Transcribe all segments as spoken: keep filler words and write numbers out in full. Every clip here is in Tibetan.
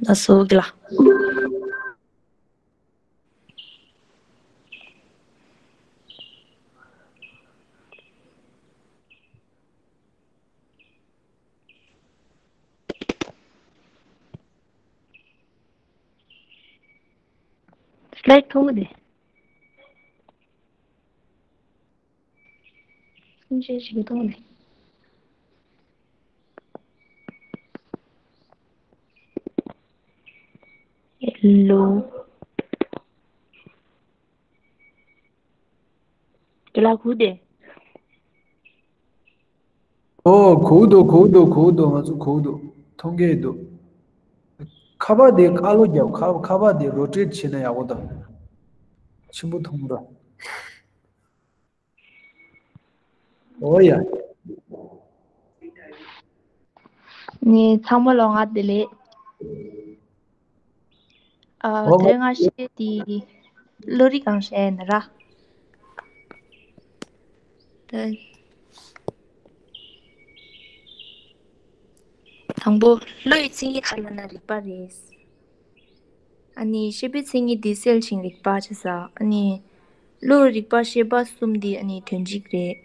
ལགས་སོ་དགེ་ལགས། སི་ལའེ་ཌི་མཐོང་གི་འདུག་སུན་ཅེ་ཞིག་གི་ཐོག་ནས། ཧེ་ལོ། དེ་ལ་གུ་དེ། ཨོ། གུ་དོ་གུ་དོ་གུ་དོ། ང་ཚོ་གུ་དོ། མཐོང་གི་འདུག་ཁ་པར་དེ་ཁ་ལོ་རྒྱབ། ཁ་ཁ་པར་དེ་རོ་ཊེ་ཊི་བྱས་ན་ཡག་པོ་འདུག་ཆེན་པོ་མཐོང་ར། ཨོ་ཡ། ནི་ཚང་མ་ལོ་ང་བདེ་ལེགས། ཨ། ཨོ། དེ་སྔ་ཤེས་དེ་བློ་རིག་གང་བཤད་ན་ར། ད་དང་པོ་བློ་ཡི་མཚན་ཉིད་ག་རེ་ལབ་ན་རིག་པ་རེད། ཨ་ནི་ཤེས་པའི་མཚན་ཉིད་འདི་གསལ་ཞིང་རིག་པ་བྱས་ཙང་ཨ་ནི་བློ་རིག་པ་ཤེས་པ་གསུམ་འདི་ཨ་ནི་དོན་གཅིག་རེད།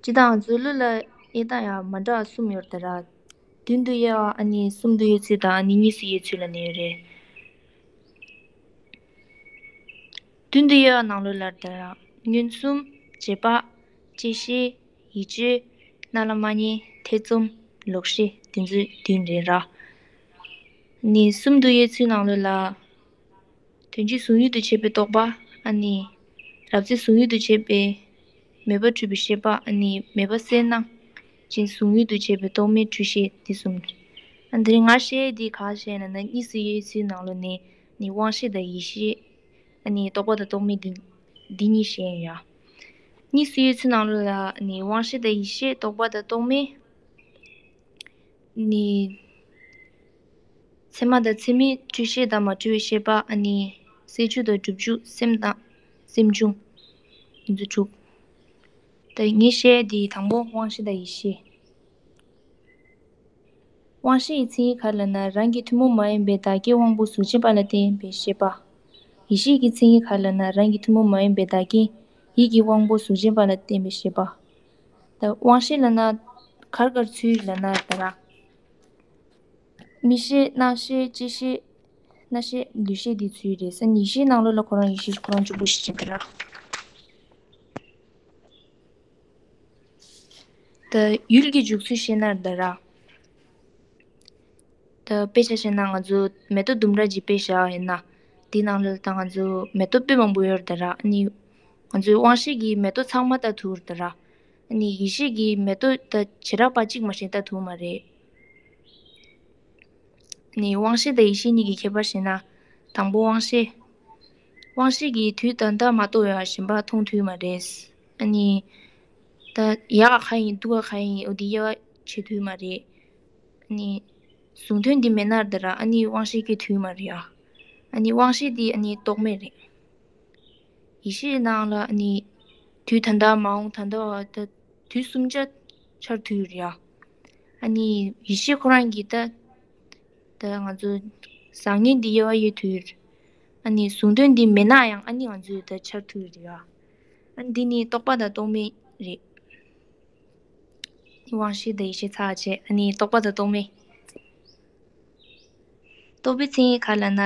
སྤྱིར་བཏང་ང་ཚོའི་བློ་ལ་དབྱེ་སྟངས་ཡང་མ་འདྲ་བ་གསུམ་ཡོད་རེད་ད་ར། མདུན་དུ་དབྱེ་བ་ཨ་ནི་གསུམ་དུ་དབྱེ་ཚུལ་དང་ཨ་ནི་གཉིས་སུ་དབྱེ་ཚུལ་ལ་ནི་ཡོད་རེད། མདུན་དུ་དབྱེ་བ་ནང་ལོགས་ལ་ད་ར། མངོན་སུམ། རྗེས་དཔག། བཅད་ཤེས། ཡིད་དཔྱོད། རྣ་ལ་མ་ཉན། ཐེ་ཚོམ། ལོག་ཤེས། དེ་ཚོ་བདུན་རེད་ར། ནི་གསུམ་དུ་དབྱེ་ཚུལ་ནང་ལོགས་ལ། དོན་སྤྱི་གཟུང་ཡུལ་དུ་བྱས་པའི་རྟོག་པ། ཨ་ནི། རབ་རྩལ་གཟུང་ཡུལ་དུ་བྱས་པའི་མོས་པ་འཁྲུལ་པའི་ཤེས་པ། ཨ་ནི་མོས་པ་གསལ་སྣང་ཅན་གཟུང་ཡུལ་དུ་བྱས་པའི་རྟོག་མེད་འཁྲུལ་ཤེས་འདི་གསུམ། ཨ། དེ་རིང་ང་བཤད་འདི་ག་བཤད་ན་ན་གཉིས་སུ་དབྱེ་ཚུལ་ནང་ལོགས་ནས་ནི་དབང་ཤེས་དང་ཡིད་ཤེས། ཨ་ནི་རྟོག་པ་དང་རྟོག་མེད་འདི་འདི་གཉིས་བཤད་ཡ། གཉིས་སུ་དབྱེ་ཚུལ་ནང་ལོགས་ལ་ནི་དབང་ཤེས་དང་ཡིད་ཤེས། རྟོག་པ་དང་རྟོག་མེད། ནི། ཚད་མ་དང་ཚད་མིན། འཁྲུལ་ཤེས་དང་མ་འཁྲུལ་བའི་ཤེས་པ། ཨ་ནི། སེལ་འཇུག་དང་སྒྲུབ་འཇུག་སེམས་དང་སེམས་བྱུང་། འདི་ཚོ་དྲུག་ད་ངས་བཤད་འདི་དང་པོ་དབང་ཤེས་དང་ཡིད་ཤེས། དབང་ཤེས་ཀྱི་མཚན་ཉིད་ག་རེ་ལབ་ན་རང་གི་ཐུན་མོང་མ་ཡིན་པའི་བདག་རྐྱེན་དབང་པོ་གཟུགས་ཅན་པ་ལ་བརྟེན་པའི་ཤེས་པ། ཡིད་ཤེས་ཀྱི་མཚན་ཉིད་ག་རེ་ལབ་ན་རང་གི་ཐུན་མོང་མ་ཡིན་པའི་བདག་རྐྱེན་ཡིད་ཀྱི་དབང་པོ་གཟུགས་ཅན་པ་ལ་བརྟེན་པའི་ཤེས་པ། ད་དབང་ཤེས་ལབ་ན་ག་རེ་ག་རེ་ཚུད་ལབ་ན་ད་ར། མིག་ཤེས། རྣ་ཤེས། ལྕེ་ཤེས། སྣ་ཤེས། ལུས་ཤེས་འདི་ཚུད་རེད་ཟེར། ཡིད་ཤེས་ནང་ལོགས་ལ་ཁོ་རང་ཡིད་ཤེས་ཁོ་རང་གཅིག་པུ་ཞིག་བྱེད་ཀྱི་ར། ད་ཡུལ་གྱི་འཇུག་ཚུལ་ཤེས་ན་ད་ར། ད་དཔེ་ཆ་བཤད་ན་ང་ཚོ་མེ་ཏོག་ལྡུམ་ར་ཅིག་དཔེ་བཞག་ཡིན་ན། དེའི་ནང་ལ་ད་ང་ཚོ་མེ་ཏོག་དཔེ་མང་པོ་ཡོད་རེད་ད་ར། ཨ་ནི་ང་ཚོའི་དབང་ཤེས་ཀྱིས་མེ་ཏོག་ཚང་མ་ལྟ་ཐུབ་རེད་ད་ར། ཨ་ནི་ཡིད་ཤེས་ཀྱིས་མེ་ཏོག་ད་བྱེ་བྲག་པ་གཅིག་མ་གཏོགས་ལྟ་ཐུབ་མ་རེད། ནི་དབང་ཤེས་དང་ཡིད་ཤེས་གཉིས་ཀྱི་ཁྱད་པར་བཤད་ན། དང་པོ་དབང་ཤེས། དབང་ཤེས་ཀྱིས་དུས་ད་ལྟ་མ་གཏོགས་པའི་གཞན་པ་མཐོང་ཐུབ་མ་རེད། ཨ་ནི། ད་ཡག་ག་ག་ཡིན་སྡུག་ག་ག་ཡིན་འོ་དེ་དབྱེ་བ་ཕྱེ་ཐུབ་མ་རེད། ཨ་ནི། གཟུང་དོན་འདི་མེད་ན་ད་ར་ཨ་ནི་དབང་ཤེས་སྐྱེ་ཐུབ་མ་རེད་ཨ། ཨ་ནི་དབང་ཤེས་འདི་ཨ་ནི་རྟོག་མེད་རེད། ཡིད་ཤེས་ནང་ལ་ཨ་ནི། དུས་ད་ལྟ་མ་འོངས་ད་ལྟ་བ་ད་དུས་གསུམ་ཆ་འཆར་ཐུབ་རེད་ཨ། ཨ་ནི་ཡིད་ཤེས་ཁོ་རང་གིས་ད། ད་ང་ཚོ་བཟང་ངན་འདི་དབྱེ་བ་ཡོད་དུས། ཨ་ནི་གཟུང་དོན་འདི་མེད་ན་ཡང་ཨ་ནི་ང་ཚོས་ད་འཆར་ཐུབ་རེད་ཨ། ཨ་ནི་འདི་ནི་རྟོག་པ་དང་རྟོག་མེད་རེད། དབང་ཤེས་དང་ཡིད་ཤེས་ཚར་བྱས་ཨ་ནི་རྟོག་པ་དང་རྟོག་མེད། རྟོག་པའི་མཚན་ཉིད་ག་རེ་ལབ་ན།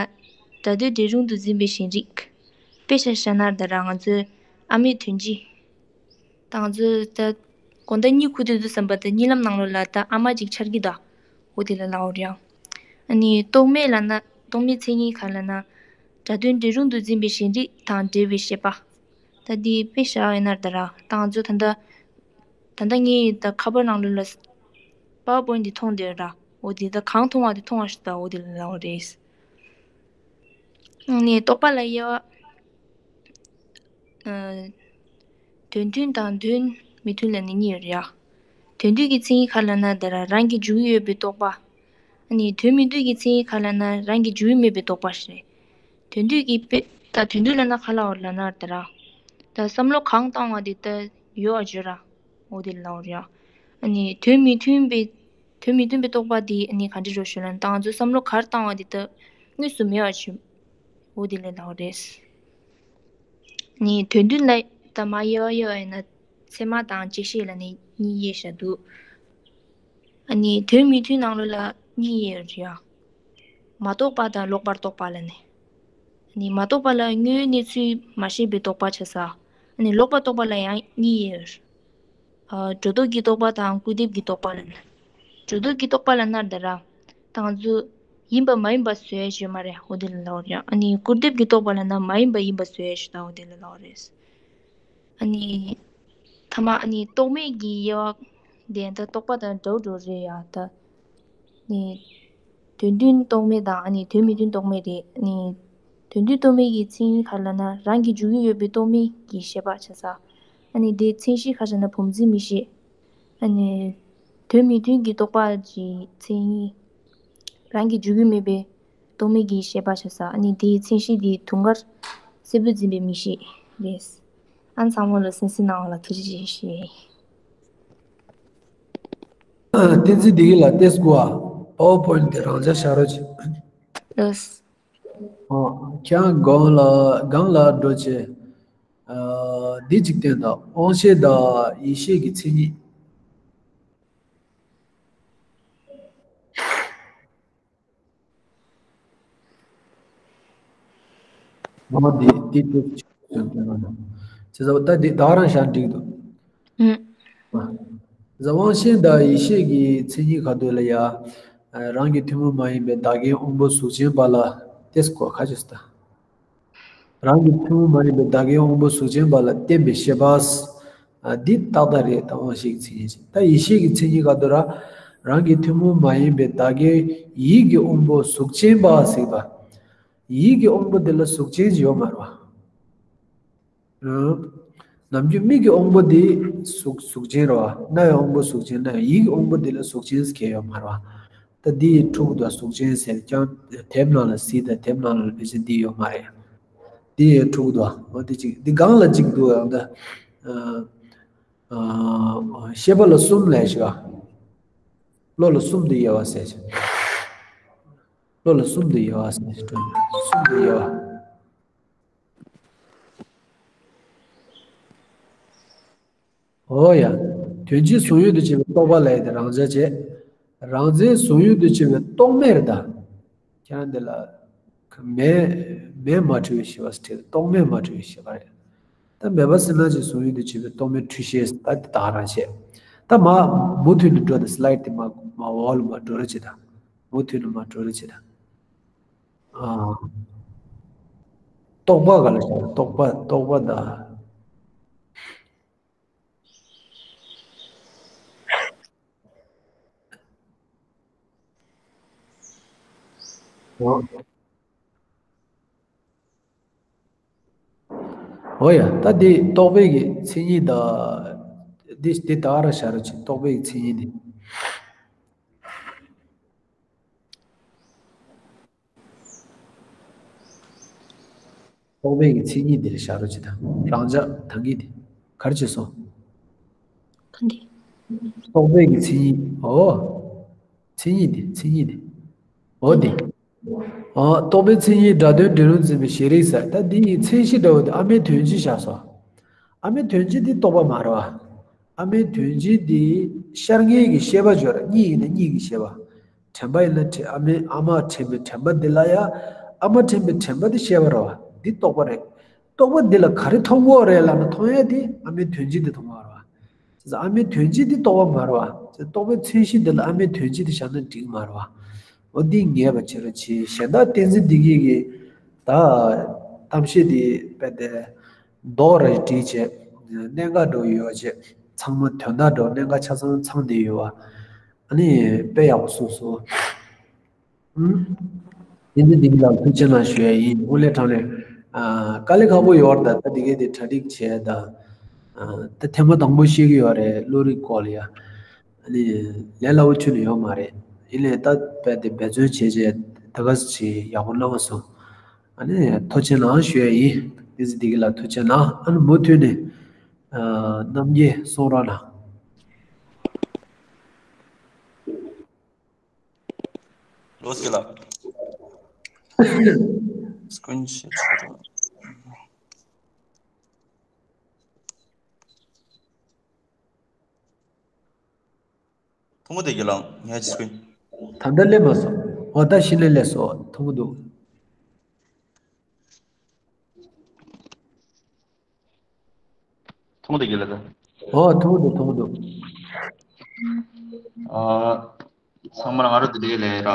སྒྲ་དོན་འདྲེས་རུང་དུ་འཛིན་པའི་ཞེན་རིག་དཔེ་ཆ་བཞག་ན་ད་ར་ང་ཚོའི་ཨ་མའི་དོན་སྤྱི། ད་ང་ཚོས་ད་དགོང་དག་གཉིད་ཁུག་དུས་དུས་བསམ་པ་ད་གཉིད་ལམ་ནང་ལོགས་ལ་ད་ཨ་མ་ཅིག་འཆར་གྱི་ད། འོ་དེ་ལ་ལབ་པ་རེད་ཨ། ཨ་ནི་རྟོག་མེད་ལབ་ན་རྟོག་མེད་མཚན་ཉིད་ག་རེ་ལབ་ན། སྒྲ་དོན་འདྲེས་རུང་དུ་འཛིན་པའི་ཞེན་རིག་དང་འབྲེལ་བའི་ཤེས་པ། ད་འདི་དཔེ་བཞག་ཡོད་ན་ད་ར་ད་ང་ཚོ་ད་ལྟ། ད་ལྟ་ངས་ད་ཁ་པར་ནང་ལོགས་ལ། པ་ཝར་པོའིན་ཊི་འདི་མཐོང་བསྡད་ཡོད་ར། འོ་དེ་ད་གང་མཐོང་བ་དེ་མཐོང་བ་ཞིག་ད་འོ་དེ་ལ་ལབ་པ་རེད། ཨ་ནི་རྟོག་པ་ལ་དབྱེ་བ། ཨ། དོན་མཐུན་དང་དོན་མི་མཐུན་ལབ་ནས་གཉིས་ཡོད་རེད་ཡ། དོན་མཐུན་གྱི་མཚན་ཉིད་ག་རེ་ལབ་ན་ད་ར་རང་གི་འཇུག་ཡུལ་ཡོད་པའི་རྟོག་པ། ཨ་ནི་དོན་མི་མཐུན་གྱི་མཚན་ཉིད་ག་རེ་ལབ་ན་རང་གི་འཇུག་ཡུལ་མེད་པའི་རྟོག་པ་ཞིག་རེད། དོན་མཐུན་གྱི་དཔེ་ད་དོན་མཐུན་ལབ་ན་ག་རེ་ལབ་པ་རེད་ལབ་ན་ད་ར། ད་བསམ་བློ་གང་བཏང་བ་དེ་ད་ཡོད་པ་བརྗོད་ར། འོ་དེ་ལབ་པ་རེད་ཡ། ཨ་ནི་དོན་མི་མཐུན་པའི་ དོན་མི་མཐུན་པའི་རྟོག་པ་དེ་ནི་ག་འདྲ་རེད་ཞུ་ན། ད་ང་ཚོས་བསམ་བློ་ག་རེ་བཏང་བ་དེ་ད་དངོས་སུ་མེད་པ་བྱེད། འོ་དེ་ལ་ལབ་པ་རེད། ནི་དོན་མཐུན་ལ་ད་མ་དབྱེ་བ་དབྱེ་བ་ཡིན་ན་ཚད་མ་དང་བཅད་ཤེས་ལ་ནི་གཉིས་དབྱེ་བཞག་འདུག་ཨ་ནི་དོན་མི་མཐུན་ནང་ལོགས་ལ་གཉིས་དབྱེ་ཡོད་རེད་ཡ། མ་རྟོགས་པ་དང་ལོག་པར་རྟོག་པ་ལ་ནི། ནི་མ་རྟོགས་པ་ལ་དངོས་ཡོད་གནས་ཚུལ་མ་ཤེས་པའི་རྟོག་པ་བྱས། ནི་ལོག་པར་རྟོག་པ་ལ་ཡང་གཉིས་ཡོད། ཨ། སྒྲོ་འདོགས་ཀྱི་རྟོག་པ་དང་སྐུར་འདེབས་ཀྱི་རྟོག་པ་ལ་ནི། སྒྲོ་འདོགས་ཀྱི་རྟོག་པ་ལབ་ན་ད་ར། ད་ང་ཚོ་ཡིན་པ་མ་ཡིན་པ་བཟོ་ཡ་ཞིག་ཡོད་མ་རེད། འོ་དེ་ལ་ལབ་པ་རེད། ཨ་ནི་སྐུར་འདེབས་ཀྱི་རྟོག་པ་ལབ་ན་མ་ཡིན་པ་ཡིན་པ་བཟོ་ཡ་ཞིག་དང་འོ་དེ་ལ་ལབ་པ་རེད། ཨ་ནི། ཐ་མ་ཨ་ནི་རྟོག་མེད་ཀྱི་དབྱེ་བ་དེ་ད་རྟོག་པ་དང་འདྲ་བོ་འདྲ་བོ་རེད་ཡ་ད། ནི། དོན་མཐུན་རྟོག་མེད་དང་ཨ་ནི་དོན་མི་མཐུན་རྟོག་མེད་རེད། ནི། དོན་མཐུན་རྟོག་མེད་ཀྱི་མཚན་ཉིད་ག་རེ་ལབ་ན་རང་གི་འཇུག་ཡུལ་ཡོད་པའི་རྟོག་མེད་ཀྱི་ཤེས་པ་བྱས། ཨ་ནི་དེའི་མཚན་གཞི་ག་རེ་ཟེར་ན་བུམ་འཛིན་མིག་ཤེས། ཨ་ནི། དོན་མི་མཐུན་གྱི་རྟོག་པ་གི་མཚན་ཉིད། རང་གི་འཇུག་ཡུལ་མེད་པའི་རྟོག་མེད་ཀྱི་ཤེས་པ་བྱས། ཨ་ནི་དེའི་མཚན་གཞི་དེ་དུང་དཀར་སེར་པོས་འཛིན་པའི་མིག་ཤེས་རེད། ཨ་ནི་ཚང་མ་ལ་གསན་གཟིགས་གནང་བ་ལ་ཐུགས་རྗེ་ཆེ་ཞུ་ཡ་ཡིན། བསྟན་འཛིན་བདེ་སྐྱིད་ལགས་ཏེས་གོ་ཨ། པ་ཝར་པོ་ཡིན་ཊི་དེ་རང་འཇགས་བཞག་རོགས་གྱིས། ལགས། ཨོ། ཁྱེད་རང་སྒང་ལ་སྒང་ལ་འགྲོ་བྱས། ཨ། འདི་གཅིག་བསྟན་དང་། དབང་ཤེས་དང་ཡིད་ཤེས་ཀྱི་མཚན་ཉིད། ཨོ། འདི་འདི་འདི་བྱས་ཙང་ད་འདི་ད་རང་བཞག་འགྲིག་འདུག་ཨུམ། དབང་ཤེས་དང་ཡིད་ཤེས་ཀྱི་མཚན་ཉིད་ག་དུས་ལ་ཡ། རང་གི་ཐུན་མོང་མ་ཡིན་པའི་བདག་རྐྱེན་དབང་པོ་གཟུགས་ཅན་པ་ལ་ཏེས་གོ་ཁ་ཅིག་སྟ། རང་གི་ཐུན་མོང་མ་ཡིན་པའི་བདག་རྐྱེན་དབང་པོ་གཟུགས་ཅན་པ་ལ་བརྟེན་པའི་ཤེས་པ། ཨ། འདི་ཏག་ཏག་རེད། ད་དབང་ཤེས་ཀྱི་མཚན་ཉིད་ཅིག་ད་ཡིད་ཤེས་ཀྱི་མཚན་ཉིད་ག་དུས་ར། རང་གི་ཐུན་མོང་མ་ཡིན་པའི་བདག་རྐྱེན་ཡིད་ཀྱི་དབང་པོ་གཟུགས་ཅན་པ་ཟེར་བ། ཡིད་ཀྱི་དབང་པོ་འདི་ལ་གཟུགས་ཅན་ཅིག་ཡོད་མ་རེད་བ། ནམ་རྒྱུན་མིག་གི་དབང་པོ་འདི་གཟུགས་གཟུགས་ཅན་རེད་བ། རྣ་བའི་དབང་པོ་གཟུགས་ཅན། རྣ་བའི་ཡིད་ཀྱི་དབང་པོ་འདི་ལ་གཟུགས་ཅན་ཟེར་མཁན་ཡོད་མ་རེད་བ། ད་འདི་ཡི་འཁྲུག་དང་གཟུགས་ཅན་ཟེར་ཀྱང་དེབ་ནང་ལ་གཟིགས་དང་དེབ་ནང་ལ་ཕལ་ཆེར་འདི་ཡོད་མ་རེད། འདི་ཡི་འཁྲུག་དང་འོ་འདི་གཅིག་འདི་སྒང་ལ་གཅིག་འདུག་ཡང་ད། ཨ། ཨ། ཤེས་པ་ལ་གསུམ་ལས་ཤེས་པ། བློ་ལ་གསུམ་དུ་དབྱེ་བ་ཟེར་ཞིང་། བློ་ལ་གསུམ་དུ་དབྱེ་བ་ཟེར་ཞིང་། གསུམ་དུ་དབྱེ་བ། འོ་ཡ། དོན་སྤྱིའི་གཟུང་ཡུལ་དུ་བྱེད་པའི་རྟོག་པ་ལ་ཡ་དེ་རང་འཇགས་བྱེད། རང་འཛིན་གཟུང་ཡུལ་དུ་བྱེད་པའི་རྟོག་མེད་རེད་ད། ཁྱེད་རང་འདི་ལ། མེད། མེད་མ་འཁྲུལ་བའི་ཤེས་པ་ཟེར། རྟོག་མེད་མ་འཁྲུལ་བའི་ཤེས་པ་རེད། ད་མེད་པ་ཟེར་ན་ཅིག་གཟུང་ཡུལ་དུ་བྱེད་པའི་རྟོག་མེད་འཁྲུལ་ཤེས་ད་དེ་དག་རང་བཤད། ད་མ། མུ་མཐུད་ནས་འགྲོ་དང་། སི་ལའིཌ་དེ་མ་མ་འོག་ལ་མ་འགྲོ་རོགས་བྱེད་དང་། མུ་མཐུད་ནས་མ་འགྲོ་རོགས་བྱེད་དང་། ཨ། རྟོག་པ་ག་ལ་བྱ། རྟོག་པ་རྟོག་པ་དང་། འོ། འོ་ཡ། ད་འདི་རྟོག་པའི་གི་མཚན་ཉིད་ད། འདི་འདི་ད་ག་རང་བཞག་རོགས་བྱེད། རྟོག་པའི་གི་མཚན་ཉིད་འདི། རྟོག་པའི་གི་མཚན་ཉིད་འདི་ལ་བཞག་རོགས་བྱེད་དང་། རང་འཇགས་ད་གིན་འདི་ག་རེ་བྱས་སོང་། ག་འདི། རྟོག་པའི་གི་མཚན་ཉིད། འོ། མཚན་ཉིད་འདི། མཚན་ཉིད་འདི། འོ་འདི། ཨ། རྟོག་པའི་མཚན་ཉིད་སྒྲ་དོན་འབྲིང་རུ་འཛིན་པའི་ཤེས་རིག་ཟེར། ད་འདི་ཡི་མཚན་གཞི་འདྲ་བོ་དེ་ཨ་མའི་དོན་སྤྱི་བཞག་སོང་། ཨ་མའི་དོན་སྤྱི་འདི་རྟོག་པ་མ་རེད་བ། ཨ་མའི་དོན་སྤྱི་འདི་ཤར་ངེས་ཀྱི་ཤེས་པ་སྦྱོར། གཉིས་ཡིན་ན་གཉིས་ཀྱི་ཤེས་པ། དྲན་པ་ཡིན་ན་དྲན། ཨ་མའི་ཨ་མ་དྲན་པའི་དྲན་པ་འདི་ལ་ཡ། ཨ་མ་དྲན་པའི་དྲན་པ་འདི་ཤེས་པ་རེད་བ། འདི་རྟོག་པ་རེད། རྟོག་པ་འདི་ལ་ག་རེ་མཐོང་གི་ཡོད་རེད་ལབ་ན། མཐོང་ཡ་འདི་ཨ་མའི་དོན་སྤྱི་འདི་མཐོང་གི་ཡོད་རེད་བ། ཨ་མའི་དོན་སྤྱི་འདི་རྟོག་པ་མ་རེད་བ། རྟོག་པའི་མཚན་གཞི་འདི་ལ་ཨ་མའི་དོན་སྤྱི་འདི་བཞག་ན་འགྲིག་མ་རེད་བ། འོ་འདི་ངེས་པ་བྱེད་རོགས་བྱེད། གཞན་དག་བསྟན་འཛིན་བདེ་སྐྱིད་ཀྱི་ད་གཏམ་བཤད་འདི་དཔེ་དེ་རྡོག་རེ་བསྒྲིགས་བྱས། གནད་འགག་འདྲ་བོ་ཡོད་བྱས། ཚང་མ་དོན་དག་འདྲ་བོ་གནད་འགག་ཆ་ཚང་ཚང་བསྡད་ཡོད་བ། ཨ་ནི་དཔེ་ཡག་པོ་གསུངས་སོང་། ཨུམ། བསྟན་འཛིན་བདེ་སྐྱིད་ལགས་ཐུགས་རྗེ་གནང་ཞུ་ཡ་ཡིན། དངོས་གནས་དྲང་གནས། ཨ། དཀའ་ལས་ཁག་པོ་ཡོད་རེད་ད། ད་འདི་གའི་དེ་གྲ་སྒྲིག་བྱས་ད། ཨ། ད་ཐེངས་མ་དང་པོ་ཤེས་ཀྱི་ཡོད་རེད། བློ་རིག་སྐོར་ལ་ཡ། ཨ་ནི་ལས་སླ་པོ་ཁྱོན་ནས་ཡོད་མ་རེད། ཡིན་ནའི་ད་དཔེ་དེ་འབད་བརྩོན་བྱས་བྱས་ད་ག་ཟེ་ཅིག་ཡག་པོ་གནང་སོང་། ཨ་ནི་ཐུགས་རྗེ་གནང་ཞུ་ཡ་ཡིན། བསྟན་འཛིན་བདེ་སྐྱིད་ལགས་ཐུགས་རྗེ་གནང་། ཨ་ནི་མུ་མཐུད་ནས། ཨ། རྣམ་རྒྱལ་གསུང་རོགས་གནང་། ལོ་སི་ལ། སི་ཀྲིན་ཤོ་ཊི་ཆུ་ར། མཐོང་གི་འདུག་རྒན་ལགས། ངས་ཅིག་སྐུ། ད་ལྟ་སླེབས་མ་སོང་། འོ་ད་ཕྱི་ལ་སླེབས་སོང་། མཐོང་གི་འདུག་མཐོང་གི་འདུག་རྒན་ལགས་ད། འོ་མཐོང་གི་འདུག་མཐོང་གི་འདུག་ཨ། ཚང་མ་ལ་ང་རོ་དེ་འདྲའི་ལས་ར།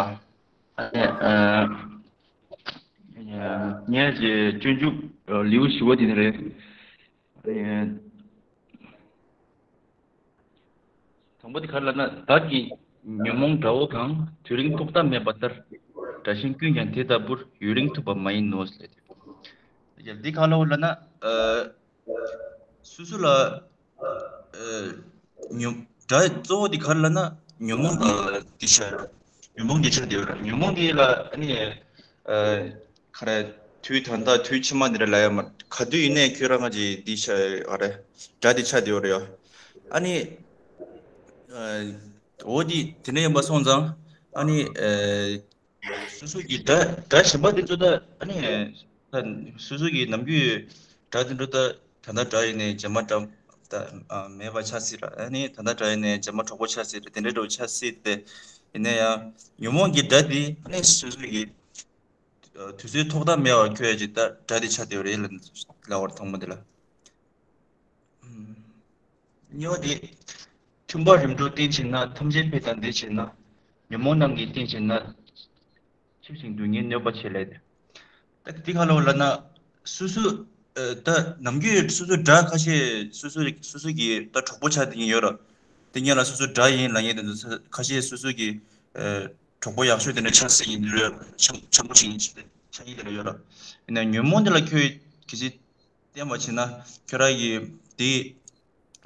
ཨ། ངས་ཀྱི་སྤྱོད་འཇུག་ལེའུ་བཞི་པ་དེ་ནི་རེད། ཨ། དང་པོ་དེ་ག་རེ་ལབ་ན། བདག་གི་ཉོན་མོངས་དགྲ་བོ་གང་། དུས་རིང་ཐོག་མཐའ་མེད་པ་ལྟར། དགྲ་གཞན་ཀུན་ཀྱང་དེ་ལྟ་བུར། ཡུན་རིང་ཐུབ་པ་མ་ཡིན་ནོ་ཟེར་ཏེ། ཡ། འདི་ག་ལབ་ལབ་ན། ཨ། སོ་སོ་ལ། ཨ། ཉོན། དགྲ་གཙོ་བོ་དེ་ག་རེ་ལབ་ན་ཉོན་མོངས་ཀྱི་འདི་ཆ། ཉོན་མོངས་འདི་ཆ་དེ་ཡོད་ར། ཉོན་མོངས་འདི་ལ་ཨ་ནི། ཨ། ག་རེ། དུས་ད་ལྟ་དུས་ཕྱི་མ་འདི་ར་ལ་ཡ་མ་ག་དུས་ཡིན་ནའི་ཁྱོད་རང་གི་འདི་ཆ་ག་རེ། དགྲ་འདི་ཆ་དེ་ཡོད་ར་ཡ། ཨ་ནི། ཨ། འོ་འདི་དེ་འདྲ་ཡིན་པ་སོང་ཙང་ཨ་ནི། ཨ། སོ་སོ་གི་དགྲ་དགྲ་གཞན་པ་དེ་ཚོ་ད་ཨ་ནི། ད་སོ་སོ་གི་ནམ་རྒྱུན་དགྲ་དེ་ཚོ་ད་ད་ལྟ་དགྲ་ཡིན་ནའི་རྗེས་མ་དགྲ་ད་ཨ་མེད་པ་ཆགས་སྲིད་ར། ཨ་ནི་ད་ལྟ་དགྲ་ཡིན་ནའི་རྗེས་མ་གྲོགས་པོ་ཆགས་སྲིད་ར། དེ་འདྲའི་འགྲོ་ཆགས་སྲིད་དེ། ཡིན་ན་ཡང་ཉོན་མོངས་ཀྱི་དགྲ་དེ་ཨ་ནི་སོ་སོ་གི་དུས་ཚོད་ཐོག་མཐའ་མེད་པར་ཁྱོད་ཀྱི་ད་དགྲ་དེ་ཆགས་བསྡད་པ་རེད་ལབ་ལབ་པ་ར། ཐོག་མ་དེ་ལ། གཉིས་པ་དེ། མཐུན་པ་རིམ་གྲོ་བསྟེན་བྱེད་ན། ཐམས་ཅད་ཕན་དང་ལྡན་བྱེད་ན། ཉོན་མོངས་རྣམས་ཀྱིས་བསྟེན་བྱེད་ན། འཆི་བ་ཞིང་སྡུག་བསྔལ་གནོད་པ་བྱེད་ལས་ཏེ། ད་འདི་ག་ལབ་ལབ་ན། སོ་སོ། ཨ། ད་ནམ་རྒྱུན་སོ་སོ་དགྲ་ཁ་ཤས་སོ་སོ་སོ་སོ་གི་ད་གྲོགས་པོ་ཆགས་བསྡད་ཀྱི་ཡོད་ར། དེ་སྔོན་ལ་སོ་སོ་དགྲ་ཡིན་ལབ་མཁན་དེ་ཚོ་ཁ་ཤས་སོ་སོ་གི་ཨ་གྲོགས་པོ་ཡག་ཤོས་དེ་འདྲ་ཆགས་སྲིད་ཀྱི་འདི་རེད། འཆམ་འཆམ་པོ་ཞིག་ཡིན་ཆགས་ཀྱི་དེ་འདྲ་ཡོད་ར། ཡིན་ན་ཉོན་མོངས་དེ་ལ་ཁྱོད་གལ་སྲིད་བསྟེན་པ་བྱས་ན་ཁྱོད་རང་གི་དེ་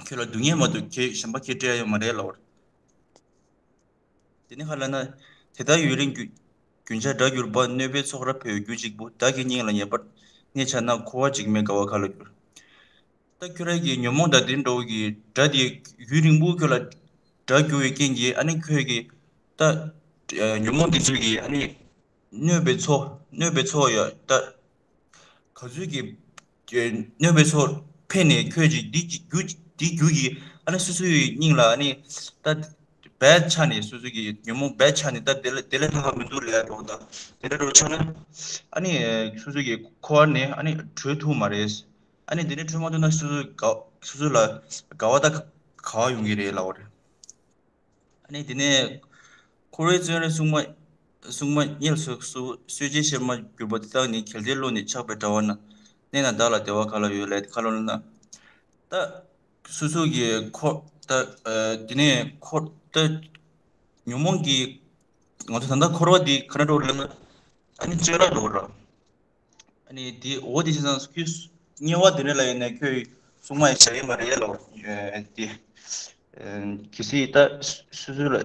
ཁྱོད་ལ་སྡུག་བསྔལ་མ་གཏོགས་ཁྱོད་གཞན་པ་ཁྱོད་སྤྲད་ཡ་ཡོད་མ་རེད་ལབ་པ་རེད། དེ་ནས་ག་ལབ་ན། དེ་ལྟར་ཡུན་རིང་རྒྱུ་རྒྱུན་ཆགས་དགྲར་གྱུར་པ། གནོད་པའི་ཚོགས་རབ་འཕེལ་བའི་རྒྱུ་གཅིག་པུ། བདག་གི་སྙིང་ལ་ངེས་པར་གནས་འཆའ་ན། འཁོར་བ་འཇིགས་མེད་དགའ་བ་ག་ལ་འགྱུར། ད་ཁྱོད་རང་གི་ཉོན་མོངས་དང་དེ་འདྲ་བོ་གི་དགྲ་དེ་ཡུན་རིང་པོ་ཁྱོད་ལ་དགྲར་གྱུར་བའི་རྐྱེན་གྱིས་ཨ་ནི་ཁྱོད་ཀྱི་ད་ཨ་ཉོན་མོངས་དེ་ཚོ་གིས་ཨ་ནི་གནོད་པའི་ཚོགས་གནོད་པའི་ཚོགས་ཡ་ད། ག་ཚོད་ཀྱི་གནོད་པའི་ཚོགས་འཕེལ་ནས་ཁྱོད་ཀྱི་འདི་རྒྱུ་འདི་རྒྱུ་གིས་ཨ་ནི་སོ་སོའི་སྙིང་ལ་ཨ་ནི་ད་བད་ཆགས་ནས་སོ་སོ་གི་ཉོན་མོངས་བད་ཆགས་ནས་ད་དེ་ལ་དེ་ལས་ལྷག་མི་འདུག་ལས་འགྲོ་ད་དེ་འདྲ་འགྲོ་ཆགས་ན་ཨ་ནི་སོ་སོ་གི་འཁོར་བ་ནས་ཨ་ནི་གྲོལ་ཐུབ་མ་རེད། ཨ་ནི་དེ་ནས་གྲོལ་མ་ཐུབ་ན་སོ་སོ་དགའ་སོ་སོ་ལ་དགའ་བ་ད་ག་བ་ཡོང་གི་རེད་ལབ་པ་རེད། ཨ་ནི་དེ་ནས་འཁོར་བའི་བཙོན་རའི་སྲུང་མ་སྲུང་མ་དམྱལ་སོགས་སུ་གསོད་བྱེད་གཤེད་མར་གྱུར་པ་དེ་དག་ནི་གལ་ཏེ་བློ་ནི་ཆགས་པའི་དགྲ་བོ་ན། གནས་ན་བདག་ལ་བདེ་བ་ག་ལ་ཡོད་ལབ་དེ་ག་ལབ་ན། ད་སོ་སོ་གི་འཁོར་ད་ཨ་དེ་ནས་འཁོར་ད་ཉོན་མོངས་ཀྱི་ང་ཚོ་ད་ལྟ་འཁོར་བ་འདི་ག་རེ་འགྲོ་ལབ་ན་ཨ་ནི་བཙོན་ར་འགྲོ་ར། ཨ་ནི་དེ་འོ་དེ་བྱས་ཙང་ཁྱོད་དམྱལ་བ་དེ་འདྲ་ལ་ཡིན་ན་ཁྱོད་སྲུང་མ་ཡི་བྱ་ཡི་མ་རེད་ལོ། ཨ་དེ་ཨ་གལ་སྲིད་ད་སོ་སོ་ལ་